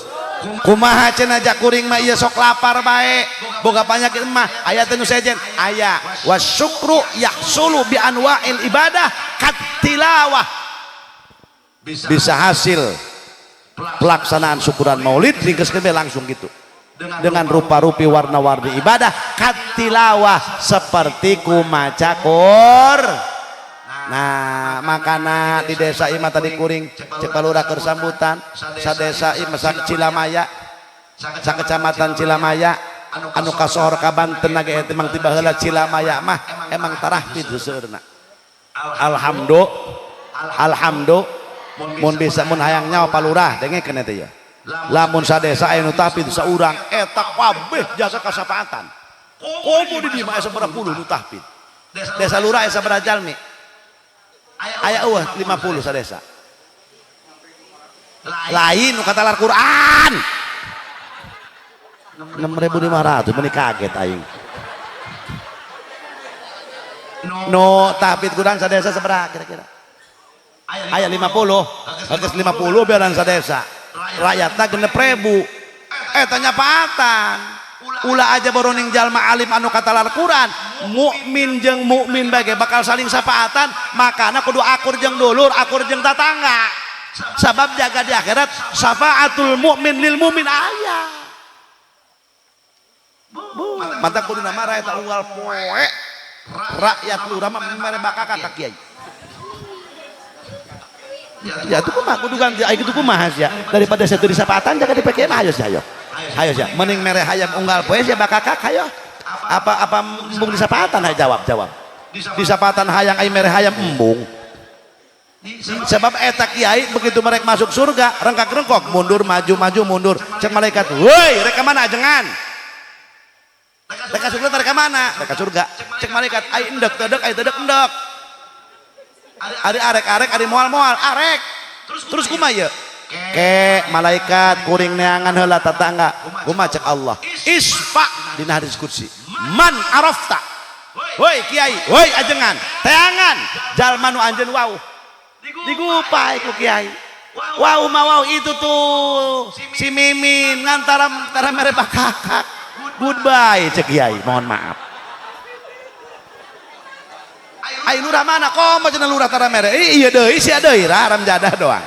Kumaha cenah ja kuring mah ieu sok lapar bae. Boga penyakit mah aya teh nu sejen aya wasyukru yahsulu bi anwa'il ibadah katilawah. Bisa hasil pelaksanaan syukuran maulid ringkeskeun bae langsung gitu. Dengan rupa-rupi warna-warni ibadah katilawah seperti kumaca Qur. Nah, makana di desa imah tadi kuring cek palura keur sambutan sadesa imah sak Cilamaya sak kecamatan Cilamaya anu kasohor ka Banten ge eta emang tiba heula Cilamaya mah emang tarahpid seueurna. Alhamdulillah, alhamdulillah mun bisa mun hayang nyawa palurah dengekeun eta ya. Lamun sadesa aya nu tahfidz saurang eta kabeh jasa kasapaatan. Komo di dieu mah aya sabaraha puluh nu tahfidz. Desa lurah aya sabaraha jalmi? Aya eueuh 50 sadesa. Lain nu katalar Quran. 6.500 meuni kaget aing. No tahfidz Quran sadesa sabaraha kira-kira? Aya 50. Geus 50 biaran sadesa. Rakyatna 6.000. Eta nyapaatan. Ulah aja boroning jalma alim anu katalar Quran, mukmin jeung mukmin bae bakal saling sapaatan, makana kudu akur jeung dulur, akur jeung tatangga. Sabab jaga di akhirat syafaatul mukmin lil mukmin aya. Mata kudu nama rakyat unggal poe. Rakyat lurah mah mere bakaka ka kiai. Ya itu kumaha kudu ganti ai kitu kumaha sia. Daripada saya teu disapaatan jaga di PKM ayo sia ayo. Hayo sia, mending mere hayam unggal poe sia bakakak hayo. Apa apa embung disapatan hayo jawab jawab. Disapatan hayang ai mere hayam embung. Sebab eta kiai begitu mereka masuk surga rengkak-rengkok mundur maju maju mundur. Cek malaikat, woi rek mana ajengan? Rek ka surga rek mana? Rek ka surga. Cek malaikat, ai endek teu ai teu endek. Ari arek-arek ari moal-moal arek. Terus kumaha ieu? Ke malaikat kuring neangan heula tetangga. Kumaha cek Allah? Isfa dina hadis qudsi. Man arafta. Woi kiai, woi ajengan, teangan jalma nu anjeun wau. Digupai ku kiai. Wau ma wau itu tuh si Mimin ngantara tara mere bakakak. Goodbye cek kiai, mohon maaf. Ai lurah mana? Komo cenah lurah tara mere. Iya deui sia deui haram jadah doang.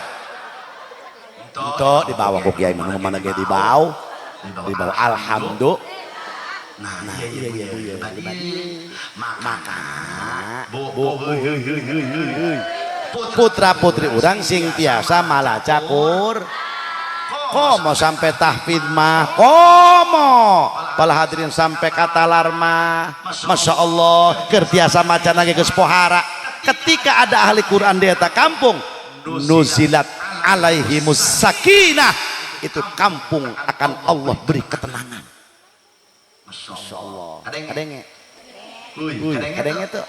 Entok dibawa ku kiai mana mana ge dibawa. Dibawa alhamdulillah. Nah iya iya iya maka bu putra putri urang sing tiasa malaca kur komo sampai tahfidz mah komo pala hadirin sampai katalar mah Masya Allah keur tiasa maca lagi geus pohara. Ketika ada ahli Quran di eta kampung nuzilat alaihimus sakinah, itu kampung akan Allah beri ketenangan. Masya Allah. Kadenge. Kadenge tuh.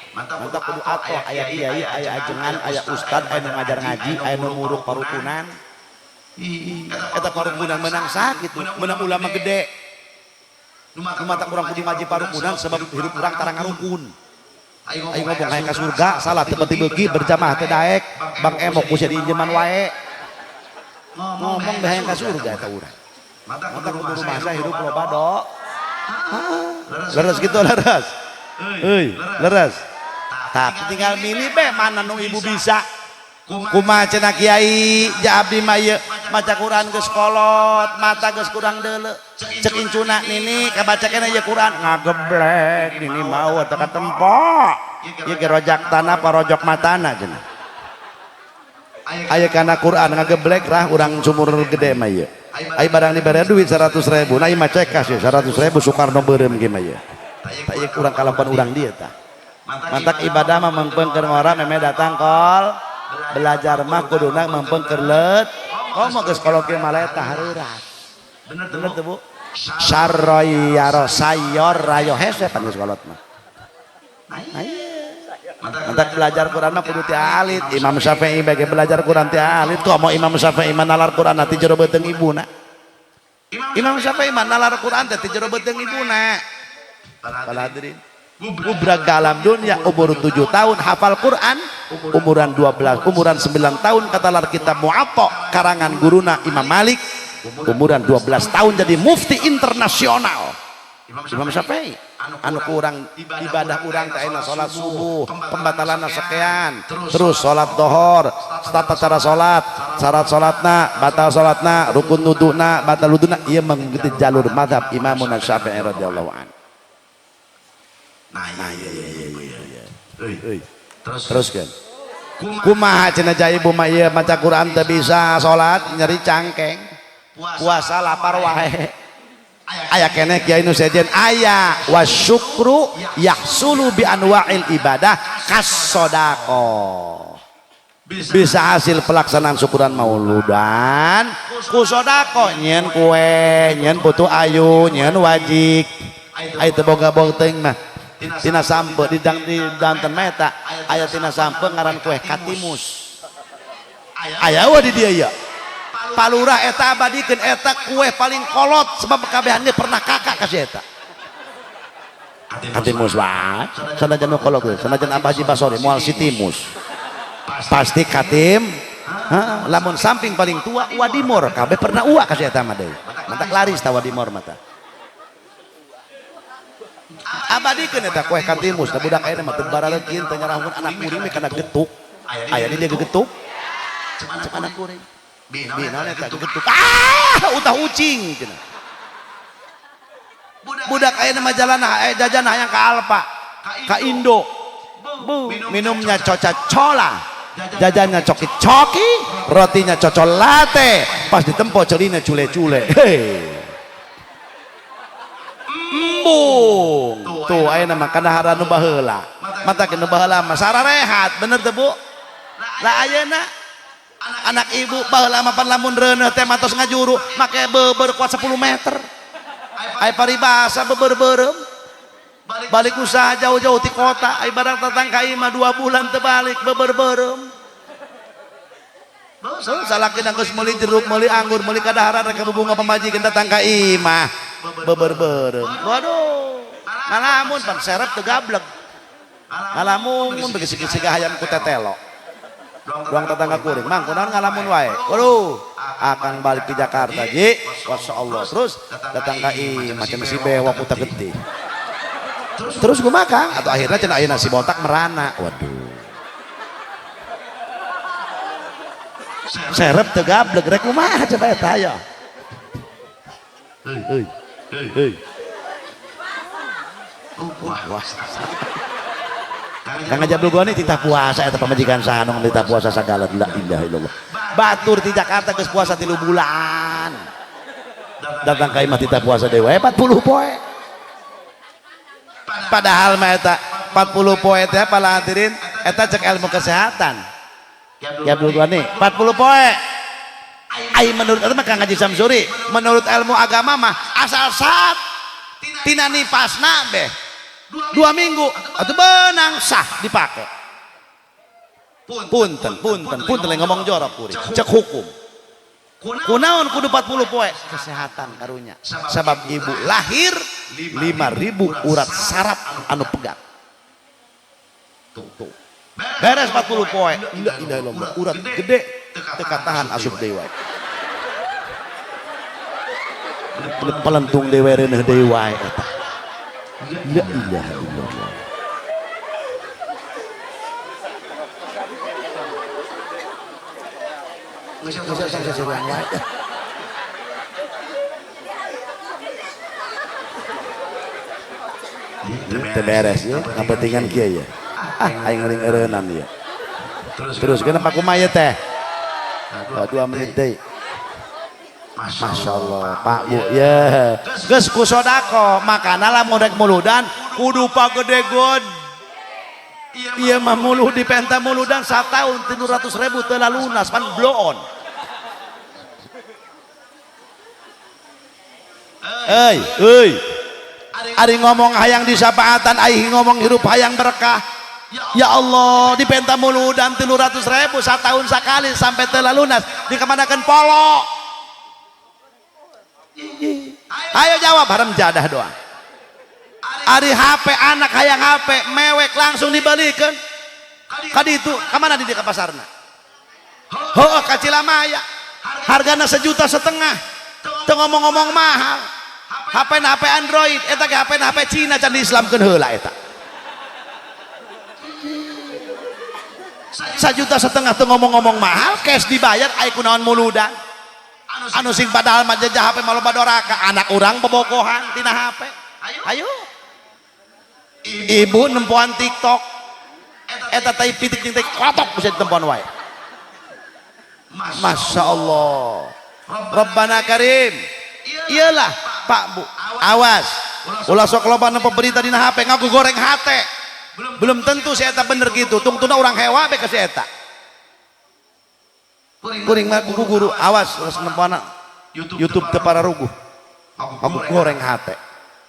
Mantap kudu atoh aya kiai, aya ajengan, aya ustad, aya nu ngajar ngaji, aya nu muruk parukunan. Eta parukunan menang sakit, menang ulama gede. Nu matak urang kudu ngaji parukunan sebab hidup urang tara ngarukun. Ayo ngomong aya ka surga, salah teu penting beuki berjamaah teu daek, bang emok ku sia diinjeman wae. Ngomong bae hayang ka surga eta urang. Mata kudu rumasa hidup loba do. Leres gitu leres. Euy, leres. Tapi tinggal milih be mana nu ibu bisa. Kumaha cenah kiai ja abdi mah ieu maca Quran geus kolot, mata geus kurang deuleu. Cek incuna nini kabaca keneh ieu Quran ngageblek nini mau teu katempo. Ieu ge rojak tanah parojok matana cenah. Aya kana Quran ngageblek rah urang sumur gede mah ieu. Ai barang dibere duit 100.000, nah ieu mah cekas 100.000 Soekarno beureum ge mah ieu. Tah ieu kurang kalakuan urang dieu tah. Mantak ibadah mah mempengker ngora meme datang kol belajar mah kuduna mempengker leut. Komo geus kolot ge mah eta hareuras. Bener teu Bu? Sarroy yaro sayor rayo hese pan geus kolot mah. Nah ieu. Mantak belajar Quran mah kudu ti alit. Imam Syafi'i bage belajar Quran ti alit. Komo Imam Syafi'i mah nalar Quran ti jero beuteung ibuna. Imam Syafi'i mah nalar Quran teh ti jero beuteung ibuna. Para hadirin. Gubrag ka alam dunia umur 7 tahun hafal Quran, umuran 12, umuran 9 tahun katalar kitab Muwatta karangan guruna Imam Malik, umuran 12 tahun jadi mufti internasional. Imam Syafi'i anu kurang ibadah urang teh ayeuna salat subuh pembatalanna sekian, terus salat dohor, tata cara salat, syarat salatna, batal salatna, rukun wuduna, batal wuduna, ieu mengikuti jalur mazhab Imam Syafi'i radhiyallahu anhu. Nah iya iya iya iya. Terus kan kumaha cenah ja ibu mah ieu maca Quran teu bisa salat nyeri cangkeng, puasa lapar wae. Aya keneh kiai nu sejen aya wasyukru yahsulu bi anwa'il ibadah kas-sedaqah. Bisa hasil pelaksanaan syukuran mauludan ku sedekah nyeun kue, nyeun putu ayu, nyeun wajik. Aya teu boga boteng mah tina sampe di danten mah eta aya tina sampe ngaran kue katimus. Aya we di dieu ya. Palurah eta abadikeun eta kue paling kolot sebab kabehannya pernah kakak kasih eta. Katimus wae sanajan nu kolot teh sanajan Abah Haji Basori moal si timus. Pasti katim. Heeh, lamun samping paling tua Wadimor kabeh pernah ua kasih eta mah deui. Mantak laris ta Wadimor mah tah. Abadikeun eta kue katimus da budak ayeuna mah teu baraleukin teu nyarahkeun anak kuring we kana getuk. Aya di dia gegetuk. Cek anak kuring. Binaon eta gegetuk. Ah, utah ucing cenah. Budak ayeuna mah jalan jajan hayang ka Alfa, ka Indo. Minumnya Coca-Cola, jajannya coki-coki, rotinya cocolate, pas ditempo celina cule-cule. Hei. Embung. Tuh ayeuna mah kadaharan nu baheula. Mata nu baheula mah sararehat, bener teu Bu? Lah ayeuna anak ibu baheula mah pan lamun reuneuh teh matos ngajuru make beber kuat 10 meter. Ai paribasa beber beureum. Balik usaha jauh-jauh ti kota, ai barang datang ka imah 2 bulan teu balik beber beureum. So, salakina geus meuli jeruk, meuli anggur, meuli kadaharan rek bubunga pamajikan datang ka imah beber beureum. Waduh, ngalamun pan serep teu gableg. Ngalamun begisig-gisig hayam ku tetelo. Doang tetangga kuring, mang kunaon ngalamun wae. Waduh, akang balik di Jakarta ji. Masyaallah. Terus datang ka imah cenah si bewok ku getih. Terus kumaha Kang? Atau akhirnya cenah ayeuna si botak merana. Waduh. Serep teu gableg rek kumaha coba eta aya. Heuy. Heuy. Wah. Kang Haji Abdul Ghani titah puasa eta pamajikan saha nu titah puasa sagala la ilaha illallah. Batur di Jakarta geus puasa 3 bulan. Datang ka imah titah puasa deui wae 40 poe. Padahal mah eta 40 poe teh para hadirin eta cek ilmu kesehatan. Ya Abdul Ghani 40 poe. Ai menurut eta mah Kang Haji Samsuri, menurut ilmu agama mah asal saat tina nipasna beh 2 minggu atau benang sah dipake. Punten punten punten ngomong jorok kuring cek hukum. Kunaon kudu 40 poe kesehatan karunya. Sabab ibu lahir 5.000 urat saraf anu pegat. Tuh. Beres 40 poe. La ilaha illallah urat gede teu katahan asup deui wae. Pelentung deui reuneuh deui wae eta. La ilaha illallah. Teu beres ya, ngapentingan kieu ya. Ah, aing ngeuring eureunnan ieu. Terus kenapa kumaha ieu teh? 2 menit deui. Masya Allah, Pak Bu, ya. Geus ku sodako, makana lamun rek muludan kudu pagede god. Ieu mah muluh dipenta muludan sataun 300.000 teu lunas pan bloon. Euy, euy. Ari ngomong hayang disapaatan, aing ngomong hirup hayang berkah. Ya Allah, dipenta muludan 300.000 sataun sakali sampai teu lunas, dikemanakeun polo. Ayo jawab haram jadah doang. Ari HP anak hayang HP mewek langsung dibalikan. Kadi itu kemana di ke pasarna? Heuh ka Cilamaya. Hargana 1,5 juta. Teu ngomong-ngomong mahal. HP na HP Android, eta ge HP na HP Cina can diislamkeun heula eta. 1,5 juta teu ngomong-ngomong mahal, cash dibayar aya kunaon muludan. Anu sing padahal mah jejah HP mah loba doraka, anak urang bobogohan tina HP. Ayo. Ibu nempoan TikTok. Eta tai pitik jeung tai kotok bisa ditempoan wae. Masya Allah. Rabbana Karim. Iyalah Pak Bu, awas. Ulah sok loba nempo berita dina HP ngaku goreng hate. Belum tentu si eta bener gitu. Tungtuna urang hewa be ka si eta. Kuring mah kuku guru, awas ulah nempoan YouTube teu pararuguh. Aku goreng hate.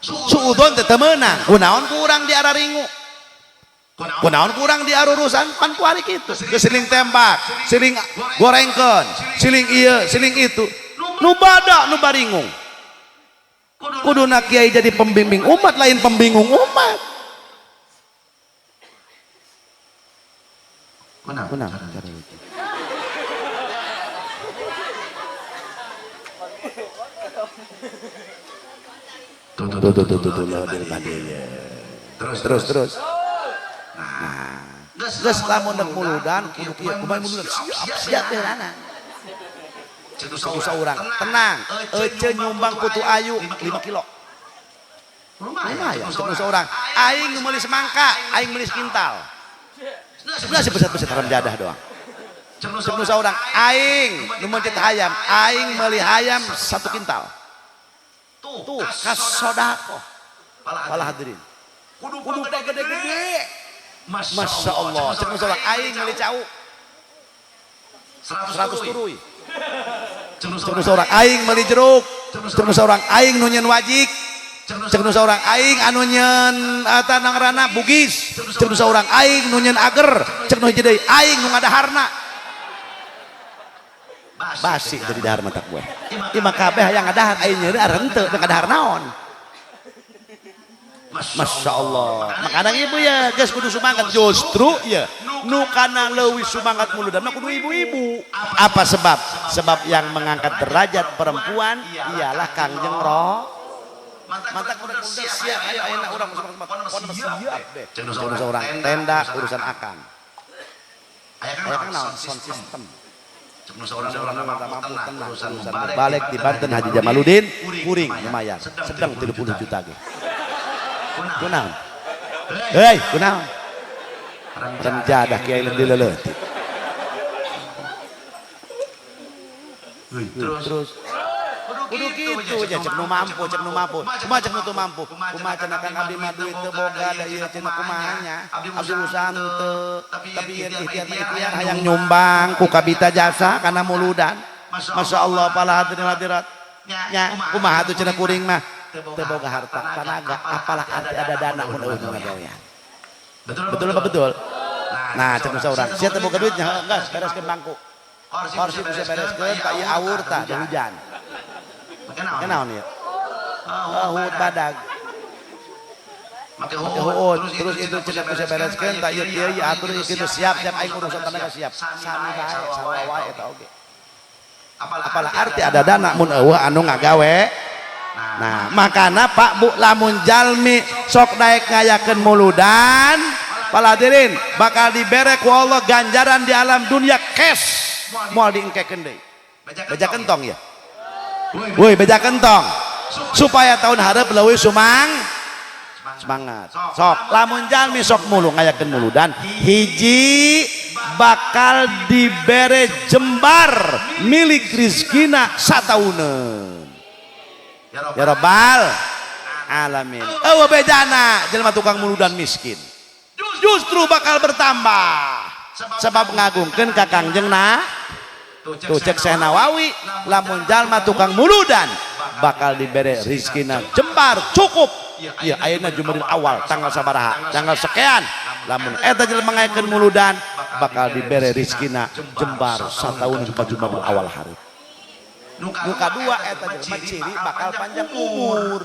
Suudon teh teu meunang. Kunaon ku urang di araringu? Kunaon ku urang di arurusan pan kuari kitu. Geus siling tembak, siling gorengkeun, siling ieu, siling itu. Nu bada nu baringung. Kuduna kiai jadi pembimbing umat lain pembingung umat. Kunaon cara itu? Tuh tuh tuh tuh tuh terus terus. Nah, geus lamun rek muludan kudu kieu kumaha muludan siap siap teh lana. Cek saurang tenang, ece nyumbang kutu ayu 5 kilo. Lumayan cek saurang. Aing meuli semangka, aing meuli kintal. Sebelah si beset-beset haram jadah doang. Cek saurang aing nu mencet hayam, aing meuli hayam 1 kintal. Tuh kasodako pala hadirin kudu gede-gede. Masya Allah cek saurang aing meuli cau 100 turuy. Cek nu saurang aing meuli jeruk, cek nu saurang aing nu nyeun wajik, cek nu saurang aing anu nyeun eta ngaranna bugis, cek nu saurang aing nu nyeun ager, cek nu hiji deui aing nu ngadaharna. Basi teu didahar matak gue. Ieu mah kabeh hayang ngadahar aing nyeun areng teu ngadahar naon. Masya Allah. Makanya ibu ya geus kudu semangat, justru ya nu kana leuwih semangat muludan mah kudu ibu-ibu. Apa sebab? Sebab yang mengangkat derajat perempuan ialah Kangjeng Ro. Mata kudu siap, ayo ayeuna urang semangat siap deh. Cek nu saurang tenda urusan akang. Aya kan naon sound system. Cek nu saurang mampu tenang urusan balik di Banten Haji Jamaluddin kuring lumayan sedang 30 juta ge. Kunaon? Hei, kunaon? Renjadah kiai lendi leutik. Terus kudu kitu nya cek nu mampu, cek nu mampu. Kumaha cek nu teu mampu? Kumaha cenah Kang abdi mah duit teu boga da ieu cenah kumaha nya. Abdi usaha teu, tapi ieu ikhtiar mah ikhtiar hayang nyumbang ku kabita jasa kana muludan. Masya Allah para hadirin hadirat. Nya kumaha atuh cenah kuring mah teu boga harta, tanaga, apalah arti ada dana mun eueuh nu ngagawean. Betul apa betul? Nah, cek nu saurang, sia teu boga duitnya, heuh geus bereskeun bangku. Kursi bisa bereskeun, tak ieu awur tah, da hujan. Make naon ieu? Huut badag. Make huut, terus itu cenah bisa bereskeun, tak ieu kieu ieu atur ieu kitu siap, siap aing urusan tanaga siap. Sami bae, sawa wae eta oge. Apalah arti ada dana mun eueuh anu ngagawe. Nah, makana Pak Bu lamun jalmi sok daek ngayakeun muludan, para hadirin bakal dibere ku Allah ganjaran di alam dunia cash, moal diengkekeun deui. Beja kentong ya. Woi, beja kentong. Supaya tahun hareup leuwih semangat. Sok lamun jalmi sok mulu ngayakeun muludan, hiji bakal dibere jembar milik rizkina satauneun. Ya Rabbal alamin. Eueuh bejana jelema tukang muludan miskin. Justru bakal bertambah. Sebab ngagungkeun ka Kangjeng na. Tuh cek Syekh Nawawi, lamun jalma tukang muludan bakal dibere rizkina jembar cukup. Ya ayeuna Jumadil awal tanggal sabaraha, tanggal sekian. Lamun eta jelema ngayakeun muludan bakal dibere rizkina jembar sataun ka Jumadil awal hari. Nu kadua eta jelema ciri bakal panjang umur,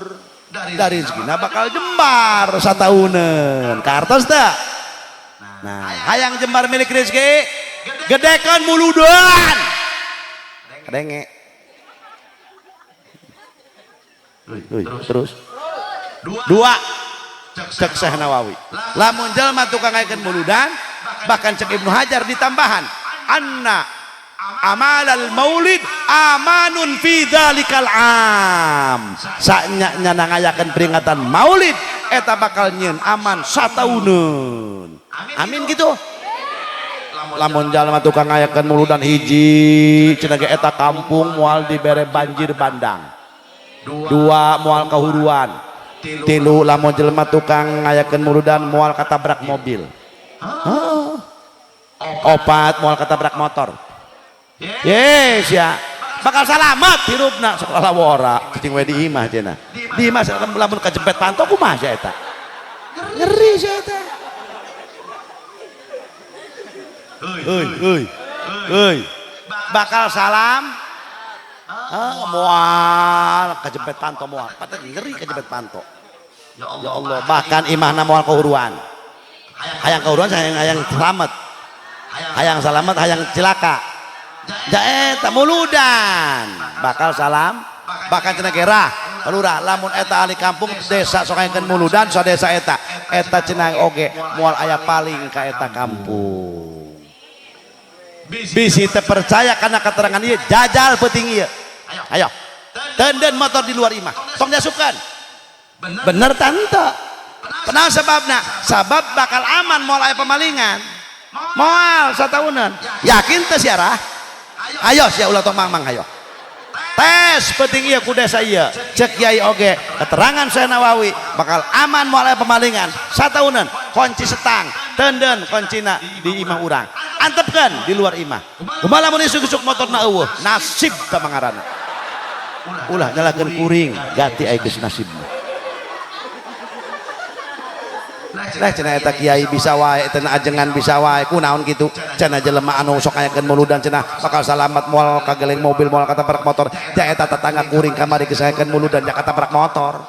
dari rezekina bakal jembar satauneun. Kartos teu? Nah, hayang jembar milik rezeki, gedekeun muludan. Kadenge. Terus. Dua. Cek Syekh Nawawi. Lamun jelema tukang ngayakeun muludan, bahkan cek Ibnu Hajar ditambahan anna amalal maulid amanun fi dzalikal am. Saknya nyana ngayakeun peringatan maulid eta bakal nyieun aman satauneun. Amin gitu. Lamun jalma tukang ngayakeun muludan hiji cenah ge eta kampung moal dibere banjir bandang. Dua moal kahuruan. Tilu lamun jelema tukang ngayakeun muludan moal katabrak mobil. Opat moal katabrak motor. Yes ya, bakal salamat hirupna sok lalawora cicing we di imah cenah. Di imah lamun kajempet panto kumaha sia eta? Ngeri sia eta. Heuy heuy heuy. Bakal salam moal kajempet panto moal. Patah ngeri kajempet panto. Ya Allah, bahkan imahna moal kahuruan. Hayang kahuruan hayang selamat. Hayang selamat hayang cilaka. Jaeta muludan bakal salam, bahkan cenah gerah lurah lamun eta ahli kampung desa sok ngayakeun muludan sa desa eta eta cenah oge moal aya paling ka eta kampung. Bisi teu percaya kana keterangan ieu jajal peuting ieu. Ayo tenden motor di luar imah tong diasupkeun. Bener tante. Penaon sababna? Sabab bakal aman moal aya pemalingan. Moal sataunan. Yakin teu siarah? Ayo sia ulah tong mang-mang ayo. Tes penting ieu ku desa ieu. Cek kiai oge keterangan Syekh Nawawi bakal aman moal aya pemalingan sataunan. Kunci setang tenden kuncina di imah urang. Antepkeun di luar imah. Kumaha lamun isuk-isuk motorna eueuh, nasib tah mangaranna. Ulah nyalahkeun kuring, ganti aya geus nasibna. Lah cenah eta kiai bisa wae, cenah ajengan bisa wae, kunaon kitu? Cenah jelema anu sok ngayakeun muludan cenah bakal salamat moal kageleng mobil moal katabrak motor. Ja eta tetangga kuring kamari geus ngayakeun muludan ja katabrak motor.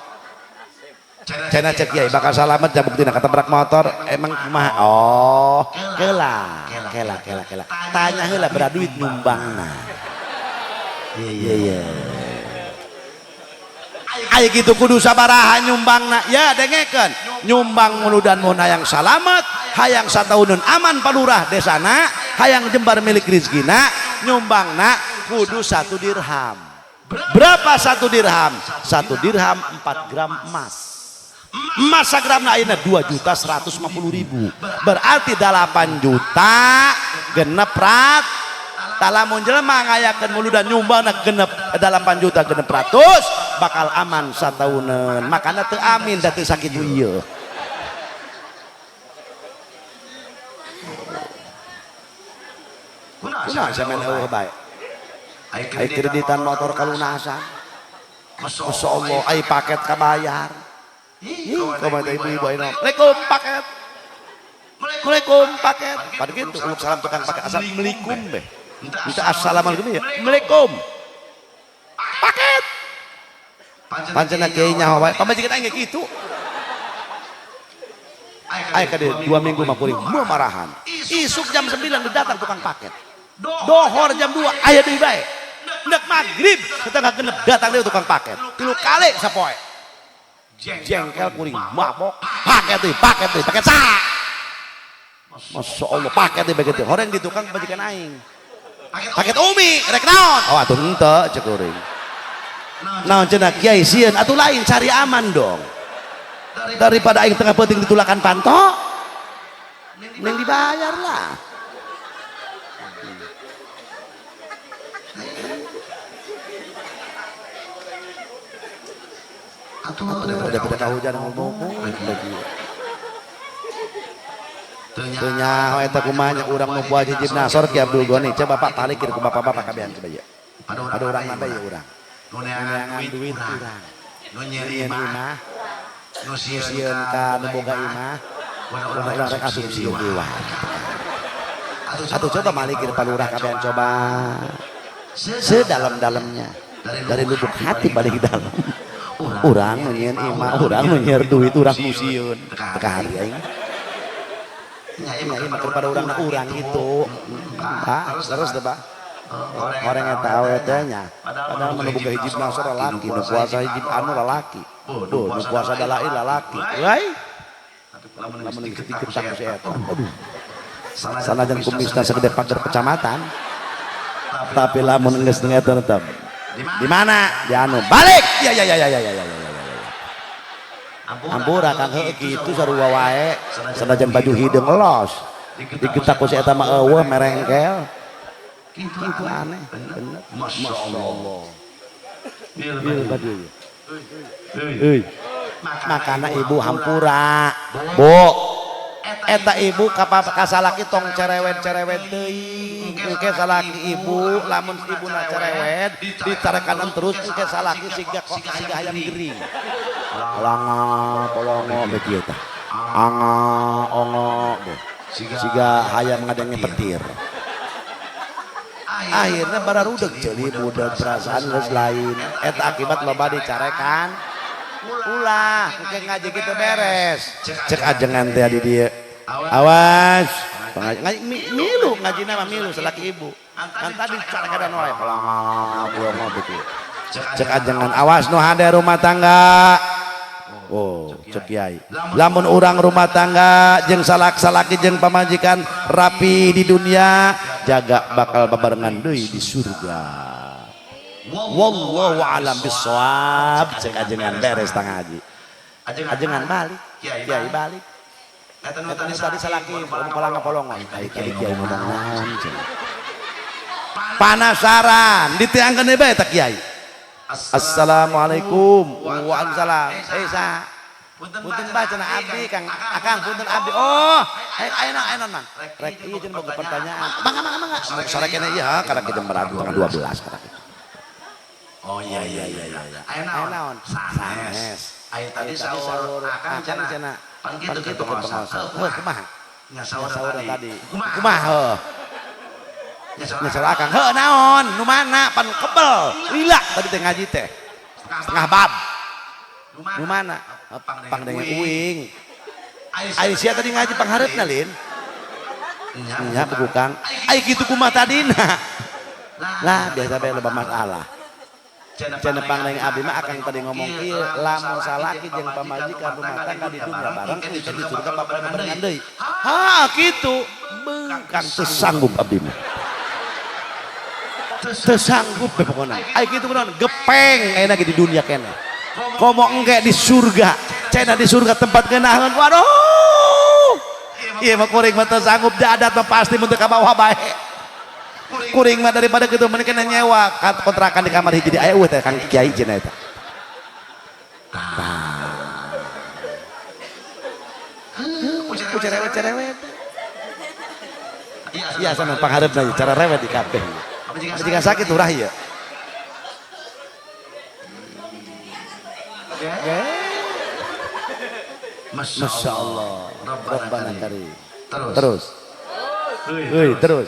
Cenah cek kiai bakal salamat ja buktina katabrak motor. Emang kumaha? Oh, kela kela kela kela. Tanya heula bera duit nyumbangna. Iya iya. Aya kitu kudu sabaraha nyumbangna. Ya dengekeun, nyumbang muludan mun hayang salamet, hayang satauneun aman palurah desana, hayang jembar milik rizkina, nyumbangna kudu 1 dirham. Berapa 1 dirham? 1 dirham 4 gram emas. Emas sagramna ayeuna 2.150.000. Berarti 8 juta genep rat. Talamun jelema ngayakeun muludan nyumbangna genep 8 juta genep ratus bakal aman satauneun. Makana teu amin da teu sakitu ieu. Kunaon sia main eueuh bae. Ai kreditan motor kalunasan. Masyaallah, ai paket kabayar. Ih, kumaha teh ibu-ibu ayeuna. Assalamualaikum paket. Assalamualaikum paket. Pada kitu uluk salam tukang paket asal melikum beh. Minta assalamualaikum ya. Assalamualaikum. Paket. Pancen kiai nyaho wae. Pamajikan aing ge kitu. Aya ka 2 minggu mah kuring memarahan. Isuk jam 9 udah datang tukang paket. Dohor jam 2 aya deui bae. Nek magrib setengah genep datang deui tukang paket. 3 kali sapoe. Jengkel kuring mabok. Paket deui, paket deui, paket sa. Masya Allah paket deui begitu. Horeng di tukang pamajikan aing. Paket umi rek naon? Oh atuh henteu cek kuring. Naon cenah kiai sieun atuh lain cari aman dong. Daripada aing tengah peuting ditulakan panto, mending dibayar lah. Atuh daripada kahujan ngomong lagi. Teu nyaho eta kumaha nya urang nu puas hijib nasor Ki Abdul Ghani. Coba Bapak talikir ku bapak-bapak kabehan coba ya. Ada urang nambah ya urang. Nu neangan duit urang. Nu nyieun imah. Nu sieun ka nu boga imah. Urang rek asup sieun dewa. Atuh coba malikir palurah kabehan coba. Sedalam-dalamnya dari lubuk hati balik dalam. Urang nu nyieun imah, urang nu nyieur duit, urang nu sieun. Teka hari aing. Ya, ini kepada orang-orang gitu. Pak, terus deh, Pak. Orang yang tahu nya. Padahal nu boga hijib nasor lalaki, nu puasa hijib anu lalaki. Duh, nu puasa dalail lalaki. Euy. Lamun geus diketak ku si eta. Aduh. Sanajan kumisna sagede pagar kecamatan. Tapi lamun geus eta tetep. Di mana? Di anu. Balik. Ya ya ya ya ya ya ya. Ampura kang heueuh kitu sarua wae sanajan baju hideung los diketak ku si eta mah eueuh merengkel kitu aneh bener masyaallah ieu badu euy makana ibu hampura bu eta ibu ka salaki tong cerewet-cerewet teuing engke salaki ibu lamun ibuna cerewet dicarekanan terus engke salaki siga kok siga hayam gering polongo polongo begitu tah anga ongo siga hayam ngadenge petir akhirnya bararudeg ceuli budak perasaan geus lain eta akibat loba dicarekan ulah engke ngaji kitu beres cek ajengan teh di dieu awas ngaji milu ngajina mah milu salaki ibu kan tadi carekan wae polongo polongo begitu cek ajengan awas nu hade rumah tangga. Oh, cek kiai. Lamun urang rumah tangga jeung salak-salaki jeung pamajikan rapi di dunia, jaga bakal babarengan deui di surga. Wallahu a'lam bissawab. Cek ajengan beres tangaji. Ajengan balik, kiai balik. Eta nu tadi salaki polongo-polongo. Ai kiai ngomong naon cenah. Panasaran ditiangkeun bae teh kiai. Assalamualaikum. Waalaikumsalam. Eh sa. Punten bah cenah abdi Kang Akang punten abdi. Oh, ayeuna ayeuna Mang. Rek ieu cenah boga pertanyaan. Mangga mangga mangga. Sore kene ieu karena kita jam 11:30 karena. Oh iya iya iya iya. Aya naon? Sanes. Aya tadi saur Akang cenah. Pan kitu ke pengaosan. Heuh kumaha? Nya saur tadi. Kumaha heuh? Nya saur Akang. Heuh naon? Nu mana? Pan kebel. Lila tadi teh ngaji teh. Setengah bab. Nu mana? Pangdenge uing. Ai sia tadi ngaji panghareupna lin. Nya buku Kang. Ai kitu kumaha tadina? Lah biasa bae loba masalah. Cenah pangdenge abdi mah Akang tadi ngomong kieu, lamun salaki jeung pamajikan rumah tangga di dunia bareng di surga babarengan deui. Ha kitu. Kang teu sanggup abdi mah. Teu sanggup be pokona. Ai kitu kunaon? Gepeng ayeuna ge di dunia keneh. Komo engke di surga, cenah di surga tempat ngeunaheun. Waduh. Ieu mah kuring mah teu sanggup da adat mah pasti mun teu ka bawah bae. Kuring mah daripada kitu mending kena nyewa kontrakan di kamar hiji di aya eueuh teh Kang Kiai cenah eta. Tah. Heuh, cerewet-cerewet. Iya sana panghareupna ieu cara rewet di kabeh. Jika sakit urah ieu. Masya Allah. Rabbana karim. Terus. Heuy, terus.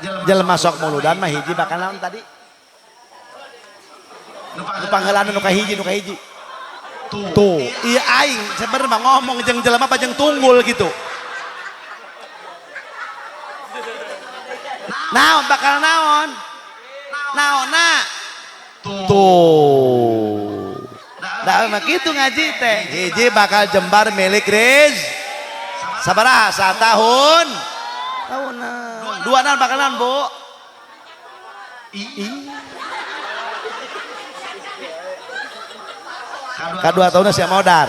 Jelema sok muludan mah hiji bakal naon tadi? Nu pangheulana nu kahiji, nu kahiji. Tuh, iya aing sebenarnya mah ngomong jeung jelema apa jeung tunggul gitu. Naon bakal naon? Naonna? Tuh. Dah mah kitu ngaji teh. Hiji bakal jembar milik riz. Sabaraha satahun? Tahunan. Dua naon bakal naon, Bu? Ih. Kadua tahunna sia modar.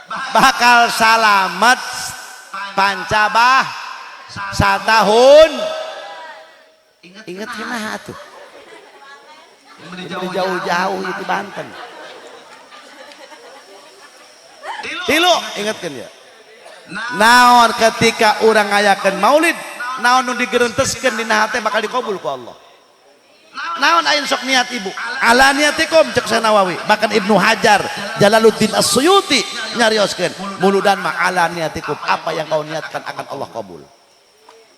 Bakal salamet pancabah satahun. Ingat kumaha atuh? Jauh-jauh itu Banten. Tilu, ingatkan ya. Naon ketika urang ngayakeun maulid, naon nu digerenteskeun dina hate bakal dikabul ku Allah. Naon ayeuna sok niat ibu? Ala niatikum cek Syekh Nawawi, bahkan Ibnu Hajar, Jalaluddin As-Suyuti nyarioskeun, muludan mah ala niatikum, apa yang kau niatkan akan Allah kabul.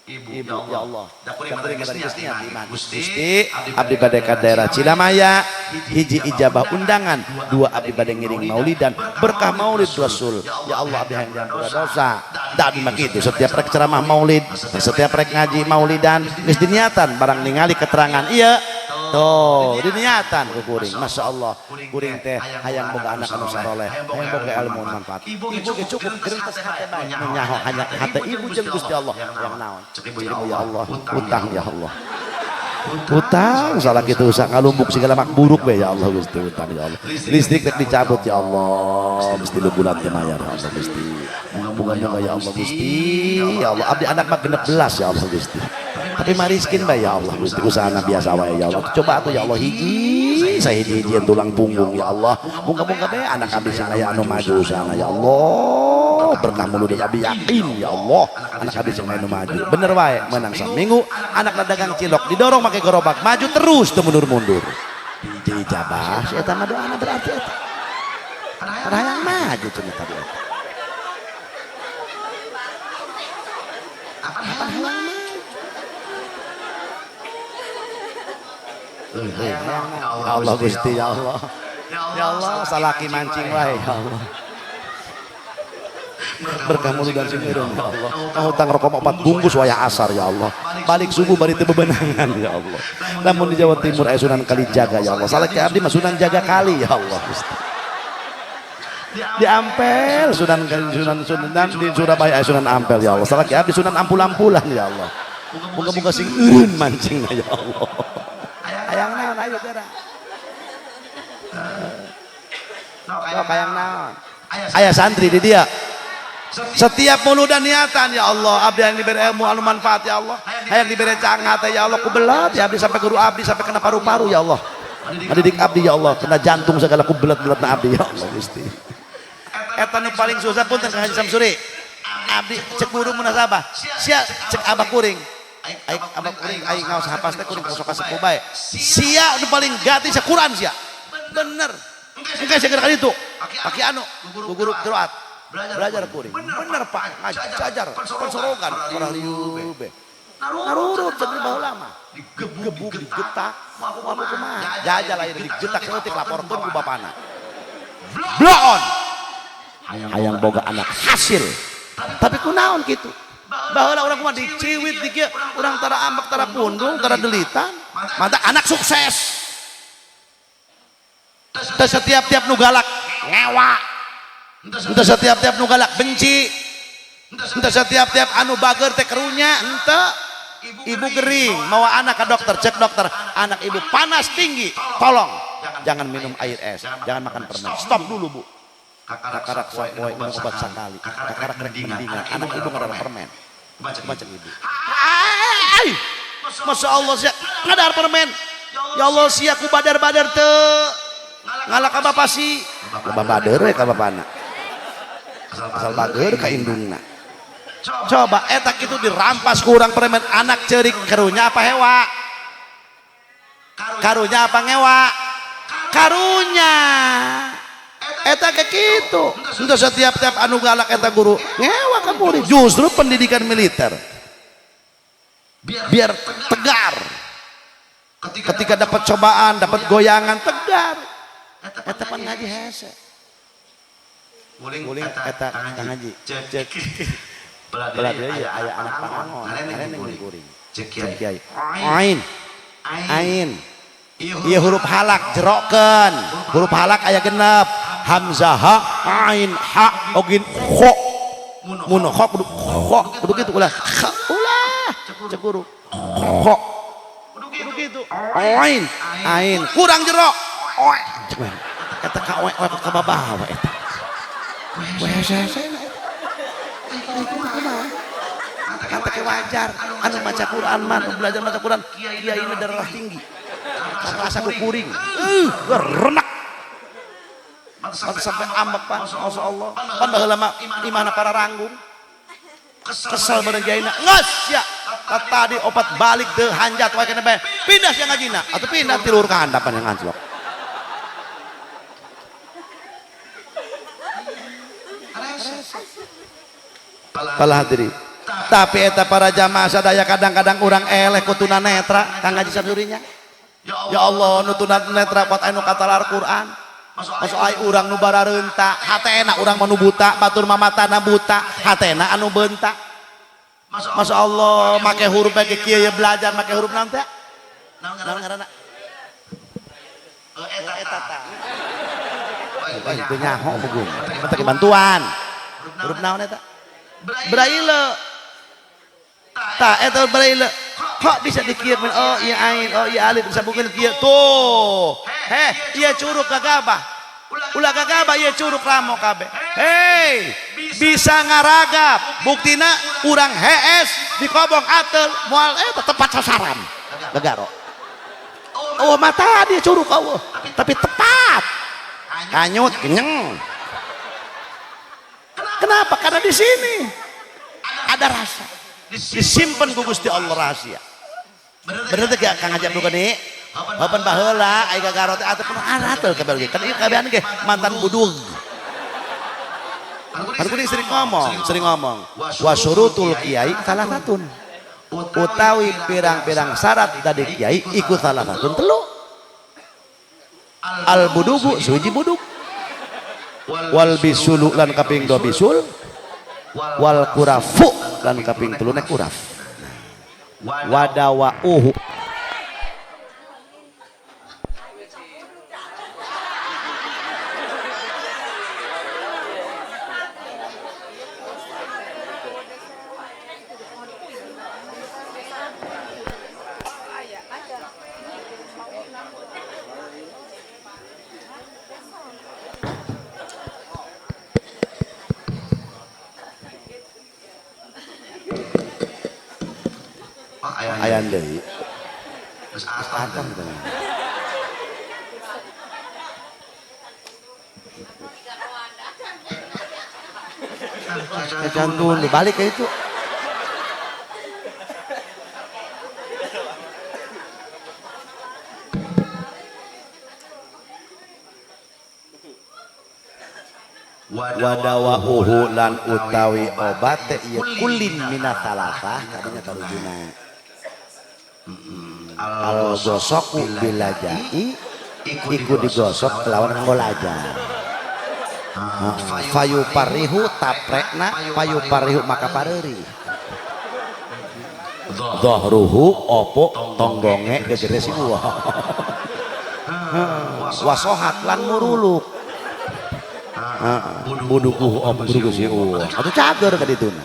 Ibu, ya Allah, Gusti, abdi bade ka daerah Cilamaya, hiji ijabah undangan, dua abdi bade ngiring maulidan, berkah maulid Rasul. Ya Allah, abdi hayang diampura dosa. Da abdi mah kitu, setiap rek ceramah maulid, setiap rek ngaji maulidan, geus diniatan barang ningali keterangan ieu. Tuh, diniatan ku kuring. Masya Allah, kuring teh hayang boga anak anu saleh, hayang boga ilmu manfaat. Ibu ge cukup gerentes hate bae, nu nyaho hanya hate ibu jeung Gusti Allah yang naon. Ibu ya Allah, utang ya Allah. Utang salah kitu usah ngalumbuk segala mak buruk we ya Allah Gusti, utang ya Allah. Listrik rek dicabut ya Allah, mesti lu bulan teu mayar ya Allah Gusti. Bunga-bunga ya Allah Gusti, ya Allah abdi anak mah 16 ya Allah Gusti. Tapi mariskin bae ya Allah Gusti, usahana biasa wae ya Allah. Coba atuh ya Allah hiji, saya hiji-hijian tulang punggung ya Allah. Bunga-bunga bae anak abdi sing aya anu maju usahana ya Allah. Berkah mulud abdi yakin ya Allah, anak abdi sing aya anu maju. Bener wae menang saminggu anak dagang cilok didorong make gerobak maju terus teu mundur-mundur. Diijabah si eta mah doana berarti eta. Padahal hayang maju cenah tadi eta. Apa hayang maju? Ya Allah Gusti ya Allah. Ya Allah salaki mancing wae ya Allah. Berkah mulu dan sing eureun ya Allah. Kahutang rokok 4 bungkus wayah asar ya Allah. Balik subuh bari teu bebenangan ya Allah. Lamun di Jawa Timur aya Sunan Kalijaga ya Allah. Salaki abdi mah Sunan Jaga Kali ya Allah Gusti. Di Ampel Sunan Sunan Sunan di Surabaya aya Sunan Ampel ya Allah. Salaki abdi Sunan Ampul-ampulan ya Allah. Muga-muga sing eureun mancingna ya Allah. Hayang naon ayo geura. Sok hayang naon. Aya santri di dia. Setiap muludan niatan ya Allah, abdi yang diberi ilmu anu manfaat ya Allah. Hayang diberi canghat ya Allah, ku belat ya abdi sampai guru abdi sampai kena paru-paru ya Allah. Ngadidik abdi ya Allah, kena jantung segala ku belet-belet na abdi ya Allah Gusti. Eta nu paling susah punten Kang Haji Samsuri. Abdi cek guru munasabah. Sia cek abah kuring. Aing abah kuring aing ngaos hapas teh kuring sok kasepuh bae. Sia nu paling gati sia Quran sia. Bener. Engke sia gerak itu. Aki anu guru qiraat. Belajar kuring. Bener Pak, ngajar pensorogan para lieu be. Narurut cek baheula mah. Digebuk digetak, mau kumaha? Jajal ayeuna digetak saeutik laporkeun ku bapana. Bloon. Hayang boga anak hasil. Tapi kunaon kitu? Baheula urang kumaha diciwit di kieu, urang tara ambek tara pundung, tara delitan. Mata anak sukses. Teu setiap-tiap nu galak ngewa. Henteu setiap-tiap nu galak benci. Henteu setiap-tiap anu bager teh karunya, henteu. Ibu gering, mawa anak ke dokter, cek dokter, anak ibu panas tinggi, tolong jangan minum air es, jangan makan permen, stop dulu bu. Kakarak sapoe minum obat sakali, kakarak rek mendingan, anak ibu ngadahar permen, baca ibu. Ai, Masya Allah sia ngadahar permen, ya Allah sia ku badar-badar teu ngalak ka bapak si, loba bader we ka bapana, asal bager ka indungna. Coba etak itu dirampas kurang permen anak cerik karunya apa hewa? Karunya apa ngewa? Karunya. Eta kayak gitu. Untuk setiap-tiap anu galak eta guru ngewa ka murid. Justru pendidikan militer biar tegar. Ketika dapat cobaan, dapat goyangan tegar. Eta pan ngaji hese. Guling eta kang ngaji. Cek. Belah dia ya aya anak pangangon, ngareneng kuring. Cek kiai. Ain. Ain. Ieu huruf halak jerokeun. Huruf halak aya genep. Hamzah ha, ain ha, ogin kho. Mun kho kudu kho, kudu kitu ulah. Kha ulah. Cek guru. Kho. Kudu kitu. Ain, ain. Kurang jero. Oe. Cek we. Eta ka oe oe ka babawa eta. We hese-hese. Kata ke wajar anu maca Quran mah belajar maca Quran kiai ini darah tinggi rasa kuring renak sampai ambek pan Masya Allah pan baheula mah imahna para ranggung kesel bareng kiaina geus sia tadi opat balik teu hanjat wae kana bae pindah sia ngajina atuh pindah tilur ka handapan yang anjlok pala hadirin. Tapi eta para jamaah sadaya kadang-kadang urang eleh ku tunanetra Kang Haji Samsurinya. Ya Allah nu tunanetra kuat anu katalar Quran. Masuk ai urang nu barareunta, hatena urang mah nu buta, batur mah matana buta, hatena anu beunta. Masya Allah make huruf ge kieu ye belajar make huruf naon teh? Naon ngaranna? Eta tah. Teu nyaho bugung. Mata bantuan. Huruf naon eta? Braille. Tah eta braille. Kok bisa dikieu oh iya ain, oh iya alif disambungkeun kieu tuh. Heh, ieu curug gagabah. Ulah gagabah ieu curug ramo kabeh. Hei, bisa ngaragap. Buktina urang hees dikobong atel moal eta tepat sasaran. Gagaro. Oh mata dia curug eueuh, tapi tepat. Hanyut kenyeng. Kenapa? Karena di sini ada rasa. Disimpan ku Gusti Allah rahasia. Bener teh Kang Haji Abdul Ghani? Bapan baheula ai gagaro teh atuh penuh aratel kabeh ge. Kan ieu kabehan ge mantan budug. Kan kuring sering ngomong. Wasyurutul kiai salah satun. Utawi pirang-pirang syarat dari kiai iku salah satun telu. Al budugu suci budug. Wal bisulu lan kaping dua bisul, wal kurafu lan kaping telu nek kuraf. Wadawa uhu. Ayan deui. Geus atom teh. Kacantun dibalik ke itu. Wadawa uhu lan utawi obat teh ieu kulin minat salasah kadinya tarujuna. Al gosoku bilajai iku digosok lawan nganggo laja. Fayu parihu taprekna payu parihu maka pareuri. Dhahruhu opo tonggonge gegere si uwa. Wasohat lan muruluk. Budukuh opo buduku si uwa. Atuh cager ka dituna.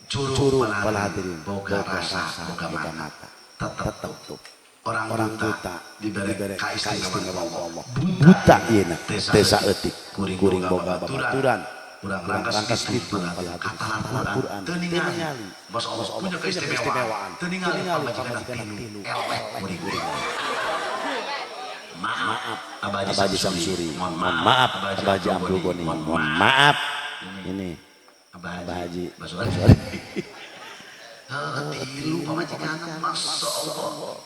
Curug bala hadirin boga rasa boga mata tetep tuh. Orang buta diberi keistimewaan Allah. Buta ieu desa eutik kuring boga babaturan urang rangkas itu kata Quran teu ningali Bos Allah punya keistimewaan teu ningali pamajikan tilu eleh kuring. Maaf Abah Haji Samsuri, mohon maaf Abah Haji Abdul Ghani, mohon maaf ini Abah Haji Baswari. Tilu pamajikan Masya Allah.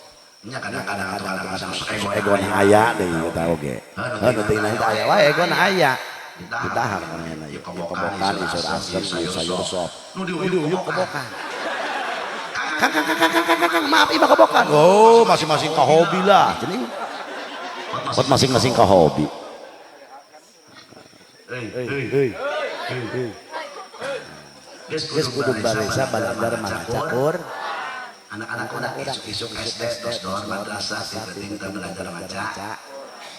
Nya kadang-kadang kadang-kadang ego na aya deui eta oge. Heuh nu teuing na aya wae ego na aya. Didahar manehna ieu kobokan isor asem ieu sayur sop. Nu diuyuk kobokan. Kang kang kang kang kang kang maaf ieu kobokan. Oh, masing-masing ka hobi lah. Jadi buat masing-masing ka hobi. Hei hei hei. Geus kudu baresa balajar maca Quran. Anak-anak udah isuk-isuk SD, dosdor, madrasah, penting kita belajar baca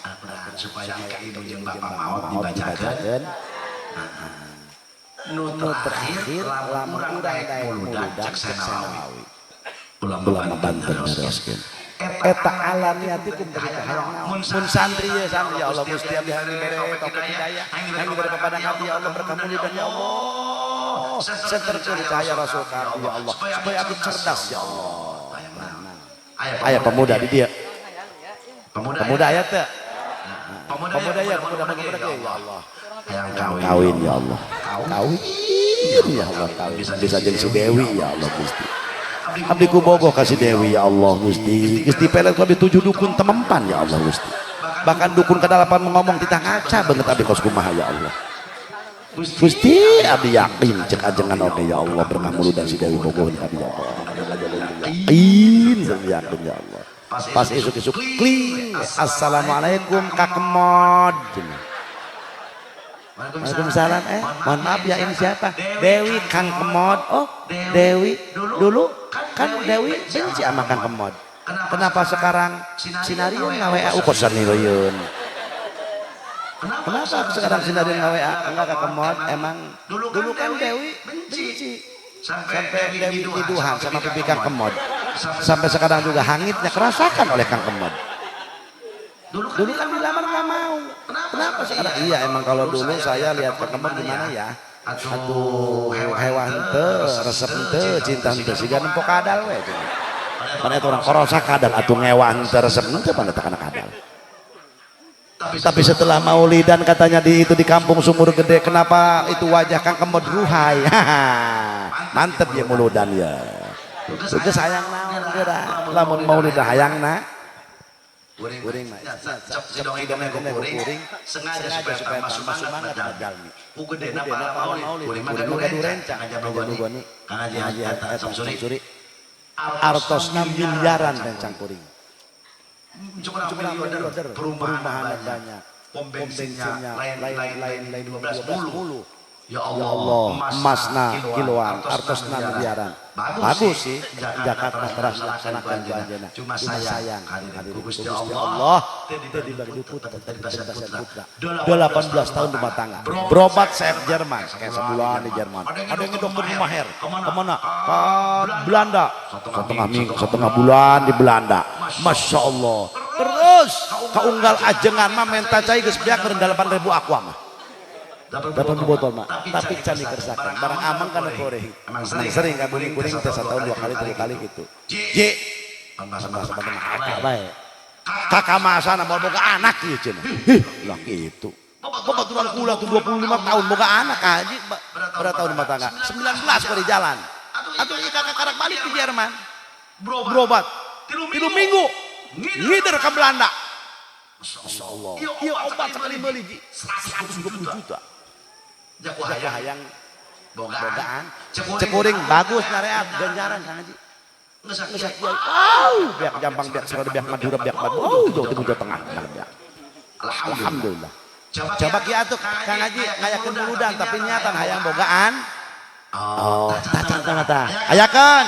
Al-Quran supaya ibu jeung bapak maot dibacakeun. Nu terakhir lamun urang daek muludan cek Nawawi. Ulama Banten neroskeun. Eta alaniatikum teh hayang naon. Mun santri ye santri ya Allah Gusti abdi hayang dibere taufik hidayah, hayang dibere papadang hati ya Allah berkah muludan ya Allah. Senterkeun cahaya Rasul kami ya Allah supaya abdi cerdas ya Allah. Aya pemuda di dia. Pemuda aya teu? Pemuda ya, pemuda ya Allah. Hayang kawin ya Allah. Kawin ya Allah kawin. Bisa jadi si Dewi ya Allah Gusti. Abdi ku bogoh ka si Dewi ya Allah Gusti. Gusti pelet ku abdi 7 dukun temempan ya Allah Gusti. Bahkan dukun kedalapan ngomong titah ngaca banget abdi kos kumaha ya Allah. Gusti abdi yakin cek ajengan oge ya Allah berkah muludan si Dewi bogoh abdi ya Allah. Yakin yakin ya Allah. Pas isuk-isuk kling assalamualaikum Kak Kemod. Waalaikumsalam. Mohon maaf ya ini siapa? Dewi Kang Kemod. Oh Dewi dulu kan Dewi benci sama Kang Kemod. Kenapa sekarang sinarian ngaWA kok sanilieun? Kenapa sekarang sinarian ngaWA? Enggak Kang Kemod emang dulu kan Dewi benci sampai Dewi tiduhan sama pipi Kang Kemod. Sampai sekarang juga hangitnya kerasakan oleh Kang Kemod. Dulu kan dilamar nggak mau. Kenapa sekarang? Iya emang kalau dulu saya lihat Kang Kemod gimana ya? Atuh hewan teu, resep teu, cinta teu, siga nempo kadal we. Pan eta orang korosa kadal atuh ngewan teu resep teu pan eta kana kadal. Tapi setelah maulidan katanya di itu di kampung Sumur Gede, kenapa itu wajah Kang Kemod ruhai? Mantep ya muludan ya. Geus hayang naon geura? Lamun maulidan hayangna kuring mah cek dongeng kuring sengaja supaya tambah semangat jalmi. Ku gedena pahala maulid, kuring mah gaduh rencang Haji Abdul Ghani, Kang Haji eta Samsuri. Artosna miliaran rencang kuring. Cukup miliarder, perumahan banyak, pom bensinnya lain-lain 12 10. Ya Allah, emasna kiloan, artosna miliaran. Bagus sih, Jakarta teras laksanakan ku anjeunna. Cuma sayang, hadirin Gusti Allah teu dibagi putra, teu dibagi putra. 18 tahun rumah tangga. Berobat chef Jerman, kayak sebulan di Jerman. Ada yang dokter Maher, kemana? Ke Belanda. Setengah bulan di Belanda. Masya Allah. Terus kaunggal ajengan mah menta cai geus beak 8.000 aqua mah. 8 botol mah, tapi can dikersakan. Barang amang kana goreng. Emang sering kan kuring kuring teh setahun 2 kali 3 kali gitu. J. Kakak bae. Kakak masana mau boga anak ieu cenah. Hih, lah kitu. Babaturan kula tuh 25 tahun boga anak haji, berapa tahun rumah tangga? 19 kok di jalan. Atuh ieu kakak karak balik di Jerman. Berobat. 3 minggu ngider ke Belanda. Masya Allah. Iya obat sekali beli ji 120 juta. Jago hayang bogaan. Cekuring bagus nareat ganjaran Kang Haji. Geus kiai. Wow, biak Jampang, biak Surabaya, biak Madura, biak Bandung. Oh, Jawa Timur, Jawa Tengah, biak. Alhamdulillah. Coba kieu atuh Kang Haji ngayakeun muludan tapi niatan hayang bogaan. Oh, tacan tah tah. Hayakeun.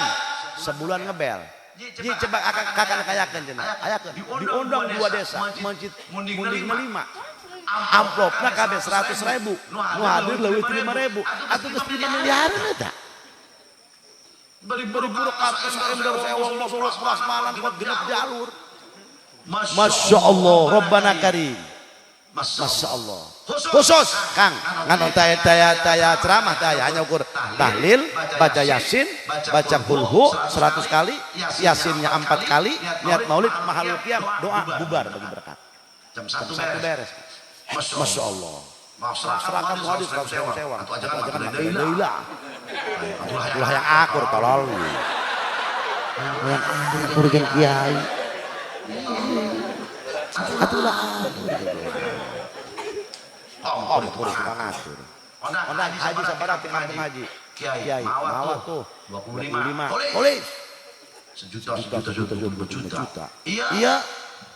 Sebulan ngebel. Ji coba kakak kayakeun cenah. Hayakeun. Diundang 2 desa, masjid mundingna 5. Amplopna kabeh 100.000. Nu hadir leuwih 5.000. Atuh geus 5 miliaran eta. Bari buruk kartu saember sewong mosolok prasmanan kuat genep jalur. Masya Allah, Rabbana Karim. Masya Allah. Khusus Kang, ngan taya taya taya ceramah taya hanya ukur tahlil, baca yasin, baca kulhu 100 kali, yasinnya 4 kali, niat maulid, mahalul qiyam, doa bubar bagi berkat. Jam 1 beres. Masya Allah. Serahkan hadis 100 sewa. Atau ajakan mah. Ulah yang akur tolol. Yang akur jeung kiai. Atulah akur. Oh, tukang atur. Ondang haji sabaraha ti kampung haji. Kiai, mawa tuh 25. Boleh. Sejuta, sejuta, sejuta, juta. Iya.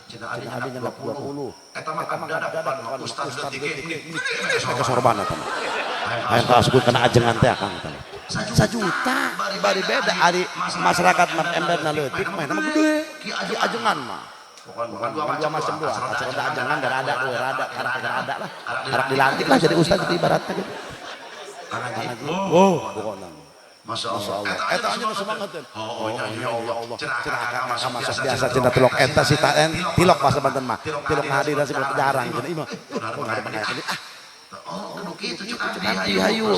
Cina Cina adi adi nyendak 20. 20. Eta mah Eta mah dadak dadak pan ustaz ustaz detik detik ini. ini. Kesorban eta mah. Hayang kasebut kana ajengan teh Kang teh. Sajuta bari beda ari masyarakat mah emberna leutik mah mah gede. Ki ajengan mah. Bukan Dua macam dua. Acara ajengan da rada we rada karak rada lah. Karak dilantik lah jadi ustaz gitu ibaratnya gitu. Kang Haji. Oh, pokokna. Masya Masya Allah. Allah. Eta aja nu semangateun. Oh, ya, ya Allah. Cenah Cenah akang akang masuk masuk biasa cenah tilok eta si taen tilok bahasa Banten mah. Tilok ngahadiran sih jarang cenah ieu mah. Ah, Oh, kudu kitu cuk nanti hayu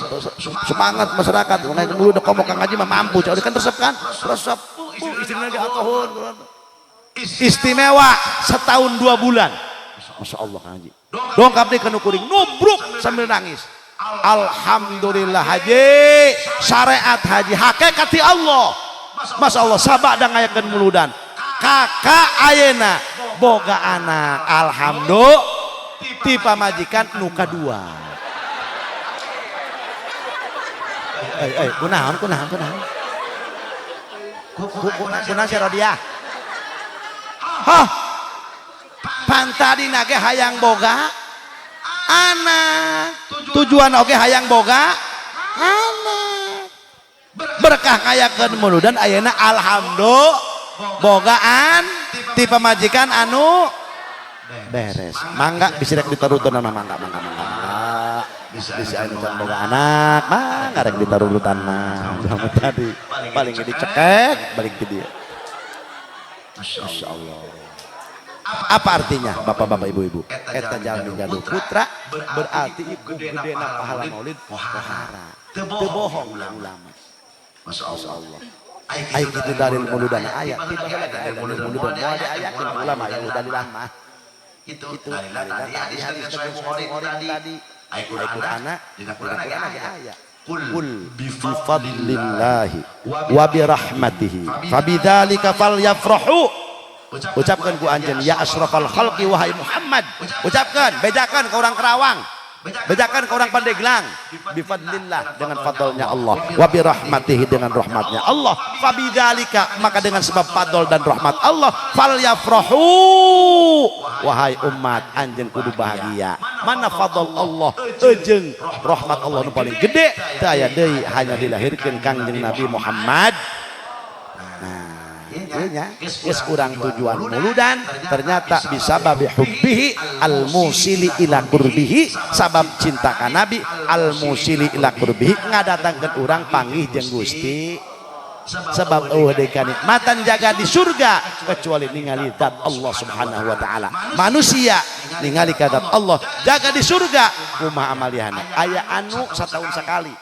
semangat masyarakat makanya dulu udah komo Kang Haji mah mampu cak kan resep kan resep istrina ge atohun istimewa setahun 2 bulan. Masya Allah Kang Haji dongkap deui kana kuring nubruk sambil nangis. Alhamdulillah haji syariat haji hakikat ti Allah. Masya Allah sabada ngayakeun muludan kakak ayeuna boga anak alhamdulillah ti pamajikan nu kadua. Kunaon kunaon kunaon kunaon si Rodiah. Hah, pantadina ge hayang boga anak, tujuan oge hayang boga anak, berkah ngayakeun muludan ayeuna alhamdulillah bogaan ti pamajikan anu beres. Mangga bisa rek ditarutan mah mangga mangga mangga mangga. Bisa anu can boga anak mangga rek ditarutan mah. Jamu tadi paling dicekek balik ke dia. Masya Allah. Apa artinya bapak-bapak ibu-ibu? Eta jalmi gaduh putra berarti ibu gedena pahala maulid pohara. Teu bohong ulama. Masya Allah. Ai kitu dalil muludan aya. Ti baheula ge aya dalil muludan moal diayakeun ulama aya dalilan mah. Itu Itu dalilan dalilan tadi tadi hadis hadis sesuai sesuai Bukhari Bukhari tadi. tadi. Ai Ai Qur'ana Qur'ana dina dina Qur'ana ge Qur'ana ge aya. aya. Qul Qul bifadlillahi bifadlillahi wa birahmatihi fabidzalika falyafrahu. Ucapkan ku anjeun ya asrafal khalqi wahai Muhammad. Ucapkan, bejakan ke orang Kerawang, bejakan ke orang Pandeglang, bifadlillah dengan fadlnya Allah, wa birahmatihi dengan rahmatnya Allah, fabidzalika maka dengan sebab fadl dan rahmat Allah, falyafrahu wahai umat anjeun kudu bahagia. Mana fadl Allah eujeung rahmat Allah nu paling gede teu aya deui hanya dilahirkeun Kangjeng Nabi Muhammad. Nah, nya geus urang tujuan muludan ternyata bisa babi hubbihi al musili ila qurbihi, sabab cinta ka nabi al musili ila qurbihi ngadatangkeun urang panggih jeung Gusti. Sebab eueuh deui kanikmatan jaga di surga kecuali ningali zat Allah Subhanahu wa taala. Manusia ningali ka zat Allah jaga di surga kumaha amalihana. Aya anu setahun sekali,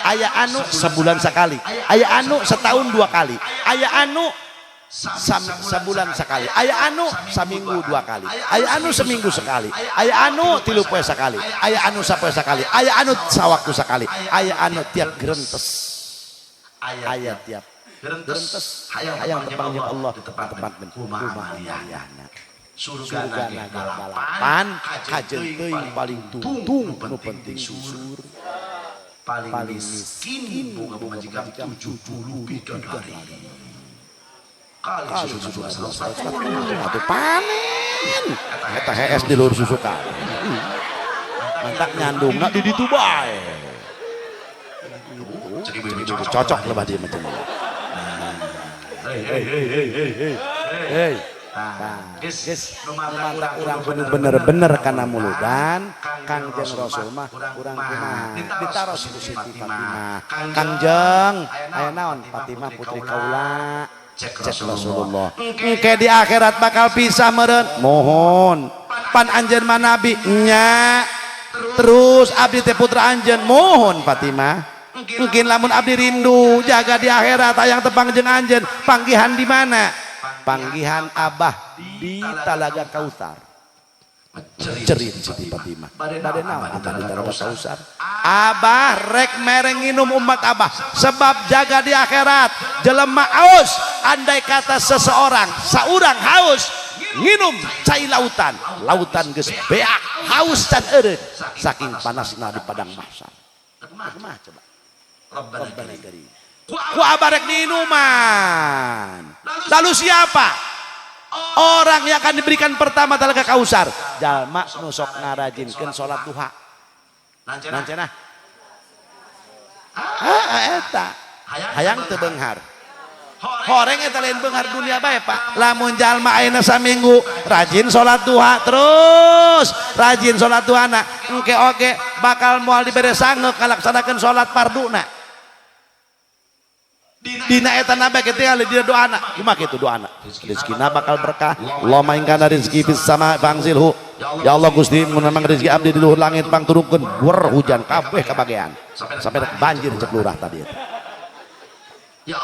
aya anu sebulan sekali, aya anu setahun 2 kali, aya anu Sabulan sekali, aya anu saminggu 2 kali, aya anu seminggu sekali, aya anu 3 poe sekali, aya anu sapoe sekali, aya anu sawaktu sekali, aya anu tiap gerentes, aya tiap gerentes hayang tepang jeung Allah ditempatkeun kumaha amaliyahna. Surga dalapan kajen teuing paling tuntung nu penting sur, paling miskin boga pamajikan 70 bidadari. Kali susu 140 atuh panen eta hees di luhur susukan mantak nyandungna di ditu bae. Cocok lebah dia macam ini. Hei, geus nu urang bener-bener kana muludan Kangjeng Rasul mah urang kumaha ditaros ku Siti Fatimah. Kangjeng aya naon? Fatimah putri kaula. Cek Rasulullah engke di akhirat bakal pisah meureun. Mohon pan anjeun mah nabi nya, terus abdi teh putra anjeun. Mohon Fatimah, mungkin lamun abdi rindu jaga di akhirat hayang tepang jeung anjeun, panggihan di mana? Panggihan abah di Talaga Kautsar. Cerit Siti Fatimah, bade naon abah di Talaga Kautsar? Abah rek mereng nginum umat abah, sebab jaga di akhirat jelema haus. Andai kata seseorang saurang haus nginum cai lautan, lautan geus beak haus can eureun saking panasna di padang mahsyar. Kumaha coba? Rabbana karim. Ku abah rek diinuman. Lalu siapa orang yang akan diberikan pertama Talaga Kautsar? Jalma nu sok ngarajinkeun salat duha. Lancenah. Ah eta hayang teu beunghar. Horeng eta lain beunghar dunia bae Pak. Lamun jalma ayeuna saminggu rajin salat duha terus, rajin salat duhana, engke oge bakal moal dibere sangeuk ngalaksanakeun salat farduna. Dina eta nabi ketinggal dina doana. Kumaha kitu doana? Rezekina bakal berkah. Allahumma in kana rizki fis sama fangzilhu. Ya Allah Gusti, mun memang rezeki abdi di luhur langit pangturunkeun wer hujan kabeh kabagean. Sampai banjir cek lurah tadi eta.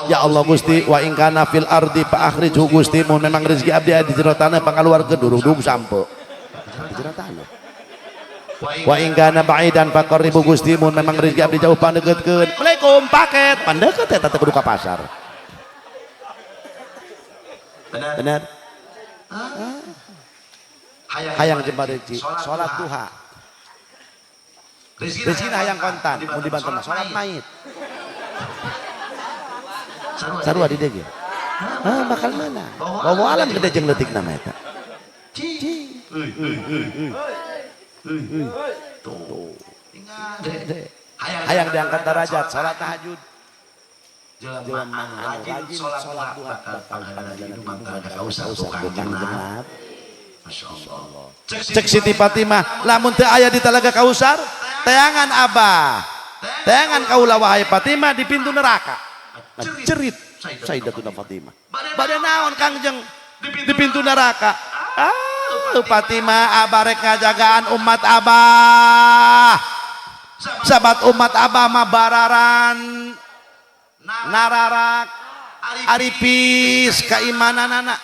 Ya Allah Gusti, wa in kana fil ardi fa akhrijhu Gusti, mun memang rezeki abdi aya di jero tanah pangaluarkeun durung-durung sampe. Di jero tanah. Wa in kana ba'idan faqarribu Gusti, mun memang rezeki abdi jauh pandeuketkeun. Assalamualaikum paket, pandeukeut eta teh kudu ka pasar. Benar. Hayang jembar rezeki, salat duha. Rezekina hayang kontan, mun dibanten mah salat mayit. Sarua di dieu ge. Hah, bakal mana? Bawa alam gede jeung leutik nama eta. Cing. Tuh. Hayang diangkat derajat, salat tahajud. Jelema anu rajin salat duha bakal panghalana di Talaga Kautsar tukang genap. Masyaallah. Cek Siti Fatimah, lamun teu aya di Talaga Kautsar, teangan abah. Teangan kaula wahai Fatimah di pintu neraka. Cerit Sayyidatuna Fatimah. Bade naon Kangjeng di pintu neraka? Ah, Fatimah abah rek ngajagaan umat abah. Sahabat umat abah mah bararan nararak aripis keimananana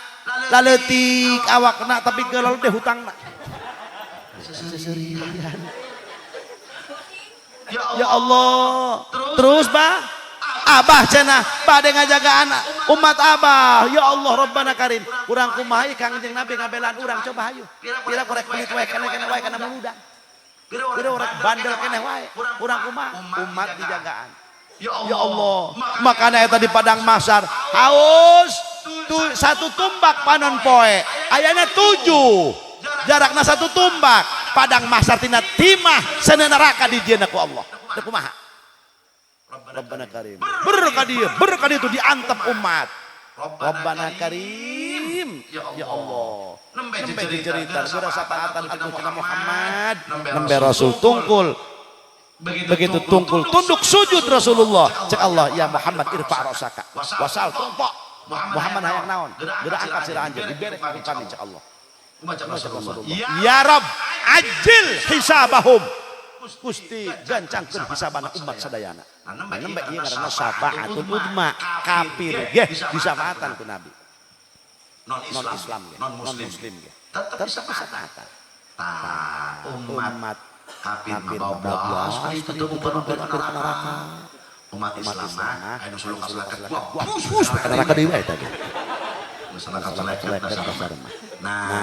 laleutik awakna tapi geuleuh deh hutangna. Seserian. Ya Allah. Terus bah abah cenah bade ngajagaan umat abah. Ya Allah Rabbana Karim, urang kumaha Kangjeng Nabi ngabelaan urang coba hayu. Pira korek pelit wae keneh wae kana muludan. Pira orek bandel keneh wae. Urang kumaha umat dijagaan. Ya Allah, makana eta di padang mahsyar haus satu tumbak panon poe ayana 7 jarakna 1 tumbak padang mahsyar tina timah seuneu neraka dijieunna ku Allah. Teu kumaha? Rabbana Karim. Berkah dia itu diantep umat. Rabbana Karim. Ya Allah. Nembe dicerita geura sapaatan atuh cenah Muhammad, nembe Rasul tungkul. Begitu tungkul tunduk sujud Rasulullah. Cek Allah, ya Muhammad irfa rasaka. Wasal tumpok. Muhammad hayang naon? Geura angkat sirah anjeun dibere ku kami cek Allah. Rasulullah. Ya Rabb, ajil hisabahum. Gusti gancangkeun hisabana umat sadayana. Nembe ieu ngaranna syafaatul udma, kafir ge disafaatan ku Nabi. Non Islam ge, non non muslim muslim ge. Tetep Tetep bisa bisa kata. kata. Tah, umat Umat kafir kafir bablas bablas itu tuh mampir mampir ke neraka. Umat Umat Islam Islam mah anu suluk anu suluk ka ka gua bus bus ke neraka deui wae tadi. Masalah ka seleket Seleket dasar dasar mah. mah. Nah,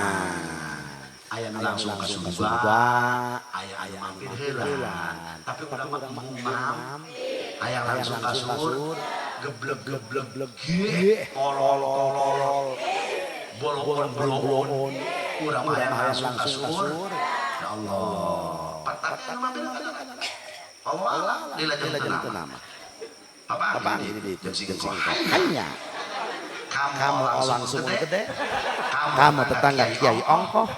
Nah, aya nu aya nu langsung ka langsung ka surga, surga, aya anu aya anu mampir mampir heula. heula. Tapi Tapi urang mah urang mah embung embung mam, mam, aya aya langsung ka langsung ka surga, surga, geblek geblek geblek ge, ge, tolol tolol, tolol, bolon bolon, bolon, urang mah urang hayang mah hayang langsung ka langsung ka surga. surga. Ya Allah. Tapi anu mampir ka neraka. Allah Allah alam, dilajeng dilajeng teu teu nama. nama. Bapak Bapak ini ini di jeung jeung singkoh. singkoh. Hanya Kamu kamu langsung langsung gede, gede, kamu kamu tetangga kiai ongkoh,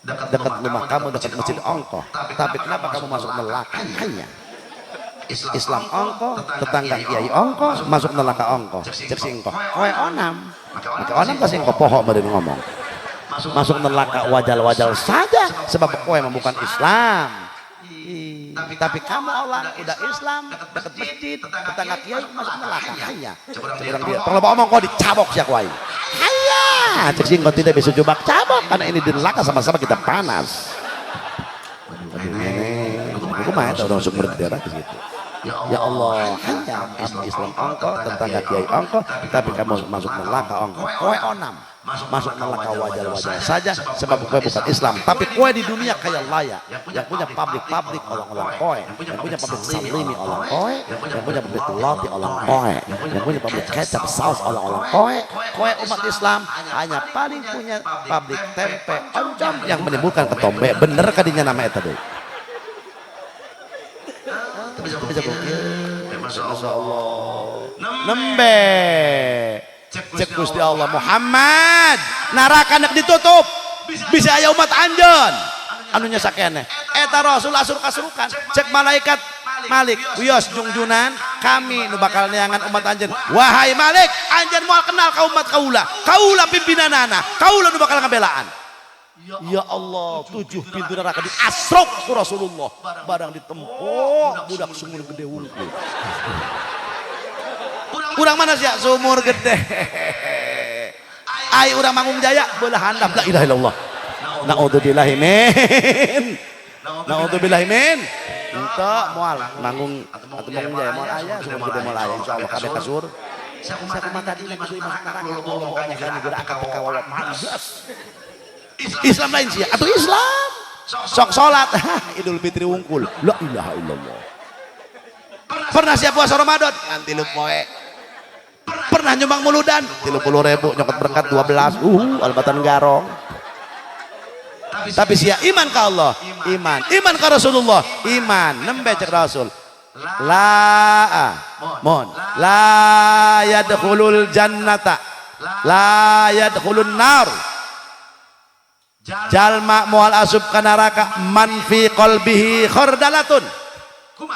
dekat dekat rumah kamu dekat masjid ongkoh. Tapi kenapa kamu masuk neraka? Hanya Islam Islam ongkoh, tetangga kiai ongkoh, masuk neraka ongkoh. Cek singkoh. Kowe onam. Maka onam ka singkoh poho meureun ngomong. Masuk neraka wajal-wajal saja sebab kowe mah bukan Islam. Ih, tapi kamu orang udah Islam, dekat masjid, tetangga kiai masuk neraka. Hanya orang dia. Tong loba omong kau dicabok sia ku aing. Hanya cek singkoh tidak bisa jubak cabok karena ini di neraka sama-sama kita panas. Waduh, Aduh, nenek, aku mah eta urang sumber daerah gitu. Ya Allah, hanya kamu Islam ongkoh, tetangga kiai ongkoh, tapi kamu masuk neraka ongkoh. Kowe onam, masuk neraka wajar-wajar saja sebab kowe bukan Islam. Tapi kowe di dunia kaya layak, yang punya pabrik-pabrik orang-orang kowe, yang punya pabrik salimi orang kowe, yang punya pabrik roti orang kowe, yang punya pabrik kecap saus orang-orang kowe. Kowe umat Islam hanya paling punya pabrik tempe oncom yang menimbulkan ketombe. Bener kadinya nama eta deui. Bisa Bisa bukti. bukti. Masya Allah. Nembe cek Gusti Allah Muhammad neraka nek ditutup bisa aya umat anjeun anu nyesa keneh eta Rasul asur kasurukan cek malaikat Malik wios jungjunan kami nu bakal neangan umat anjeun wahai Malik anjeun moal kenal ka umat kaula kaula pimpinanana kaula nu bakal ngabelaan. Ya Allah, 7 pintu neraka diasrok ku Rasulullah barang ditempo budak sumur gede wungkul. Urang mana sih ya? Sumur gede. Ai urang Manggung Jaya beulah handap la ilaha illallah. Naudzubillahi min. Naudzubillahi min. Ente moal manggung atau Manggung Jaya moal aya sumur gede moal aya insyaallah kabeh kasur. Sakumaha tadi kudu masuk neraka ngomong kan geura angkat ka wawa pandes. Islam lain sih atau Islam sok salat Idul Fitri wungkul la ilaha illallah. Pernah siap puasa Ramadan ngan 3 poe. Pernah nyumbang muludan 30.000 nyokot berkat 12 albatan garong. Tapi sia iman ka Allah, iman, iman ka Rasulullah, iman nembe cek Rasul. La mon la yadkhulul jannata la yadkhulun nar. Jalma moal asup ka neraka man fi qalbihi khardalatun.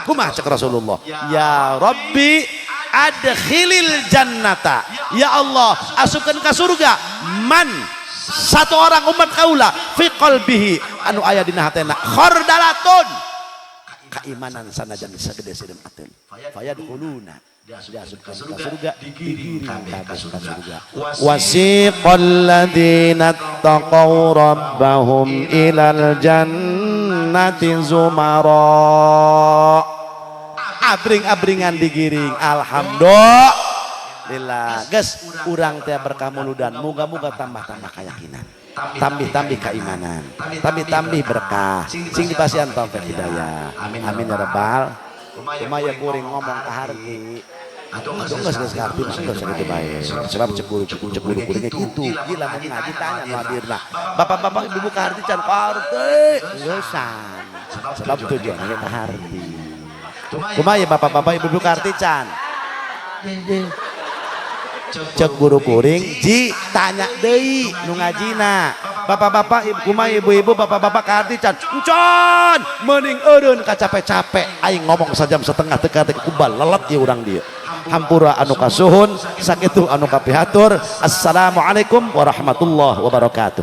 Kumaha cek Rasulullah? Ya Rabbi adkhilil jannata. Ya Allah, asupkeun ka surga man satu orang umat kaula fi qalbihi anu aya dina hatena khardalatun keimanan sanajan sagede sireum ateun fayadkhuluna diasupkeun ka surga digiring kabeh ka surga. Wasiqal ladzina taqaw rabbahum ilal jannati zumara. Abring-abringan digiring alhamdulillah. Geus urang teh berkah muludan moga-moga tambah-tambah keyakinan, tambih-tambih keimanan, tambih-tambih berkah sing dipasihan taufik hidayah. Amin ya rabbal. Kumaya kuring ngomong ka harti atuh geus geus ngarti mah geus sakitu bae sebab cek guru kuringnya kitu gila mun ngaji tanya nu hadirna bapak-bapak ibu-ibu ka harti can ka harti geusan sebab tujuanna ka harti. Kumaha bapak-bapak ibu-ibu ka harti can cek guru kuring ji tanya deui nu ngajina bapak-bapak ibu kumaha ibu-ibu bapak-bapak ka harti can encan meuning eureun ka capek-capek aing ngomong sajam setengah teu ka kubal lelet ieu urang dieu. Hampura anu kasuhun sakitu anu kapihatur. Assalamualaikum warahmatullahi wabarakatuh.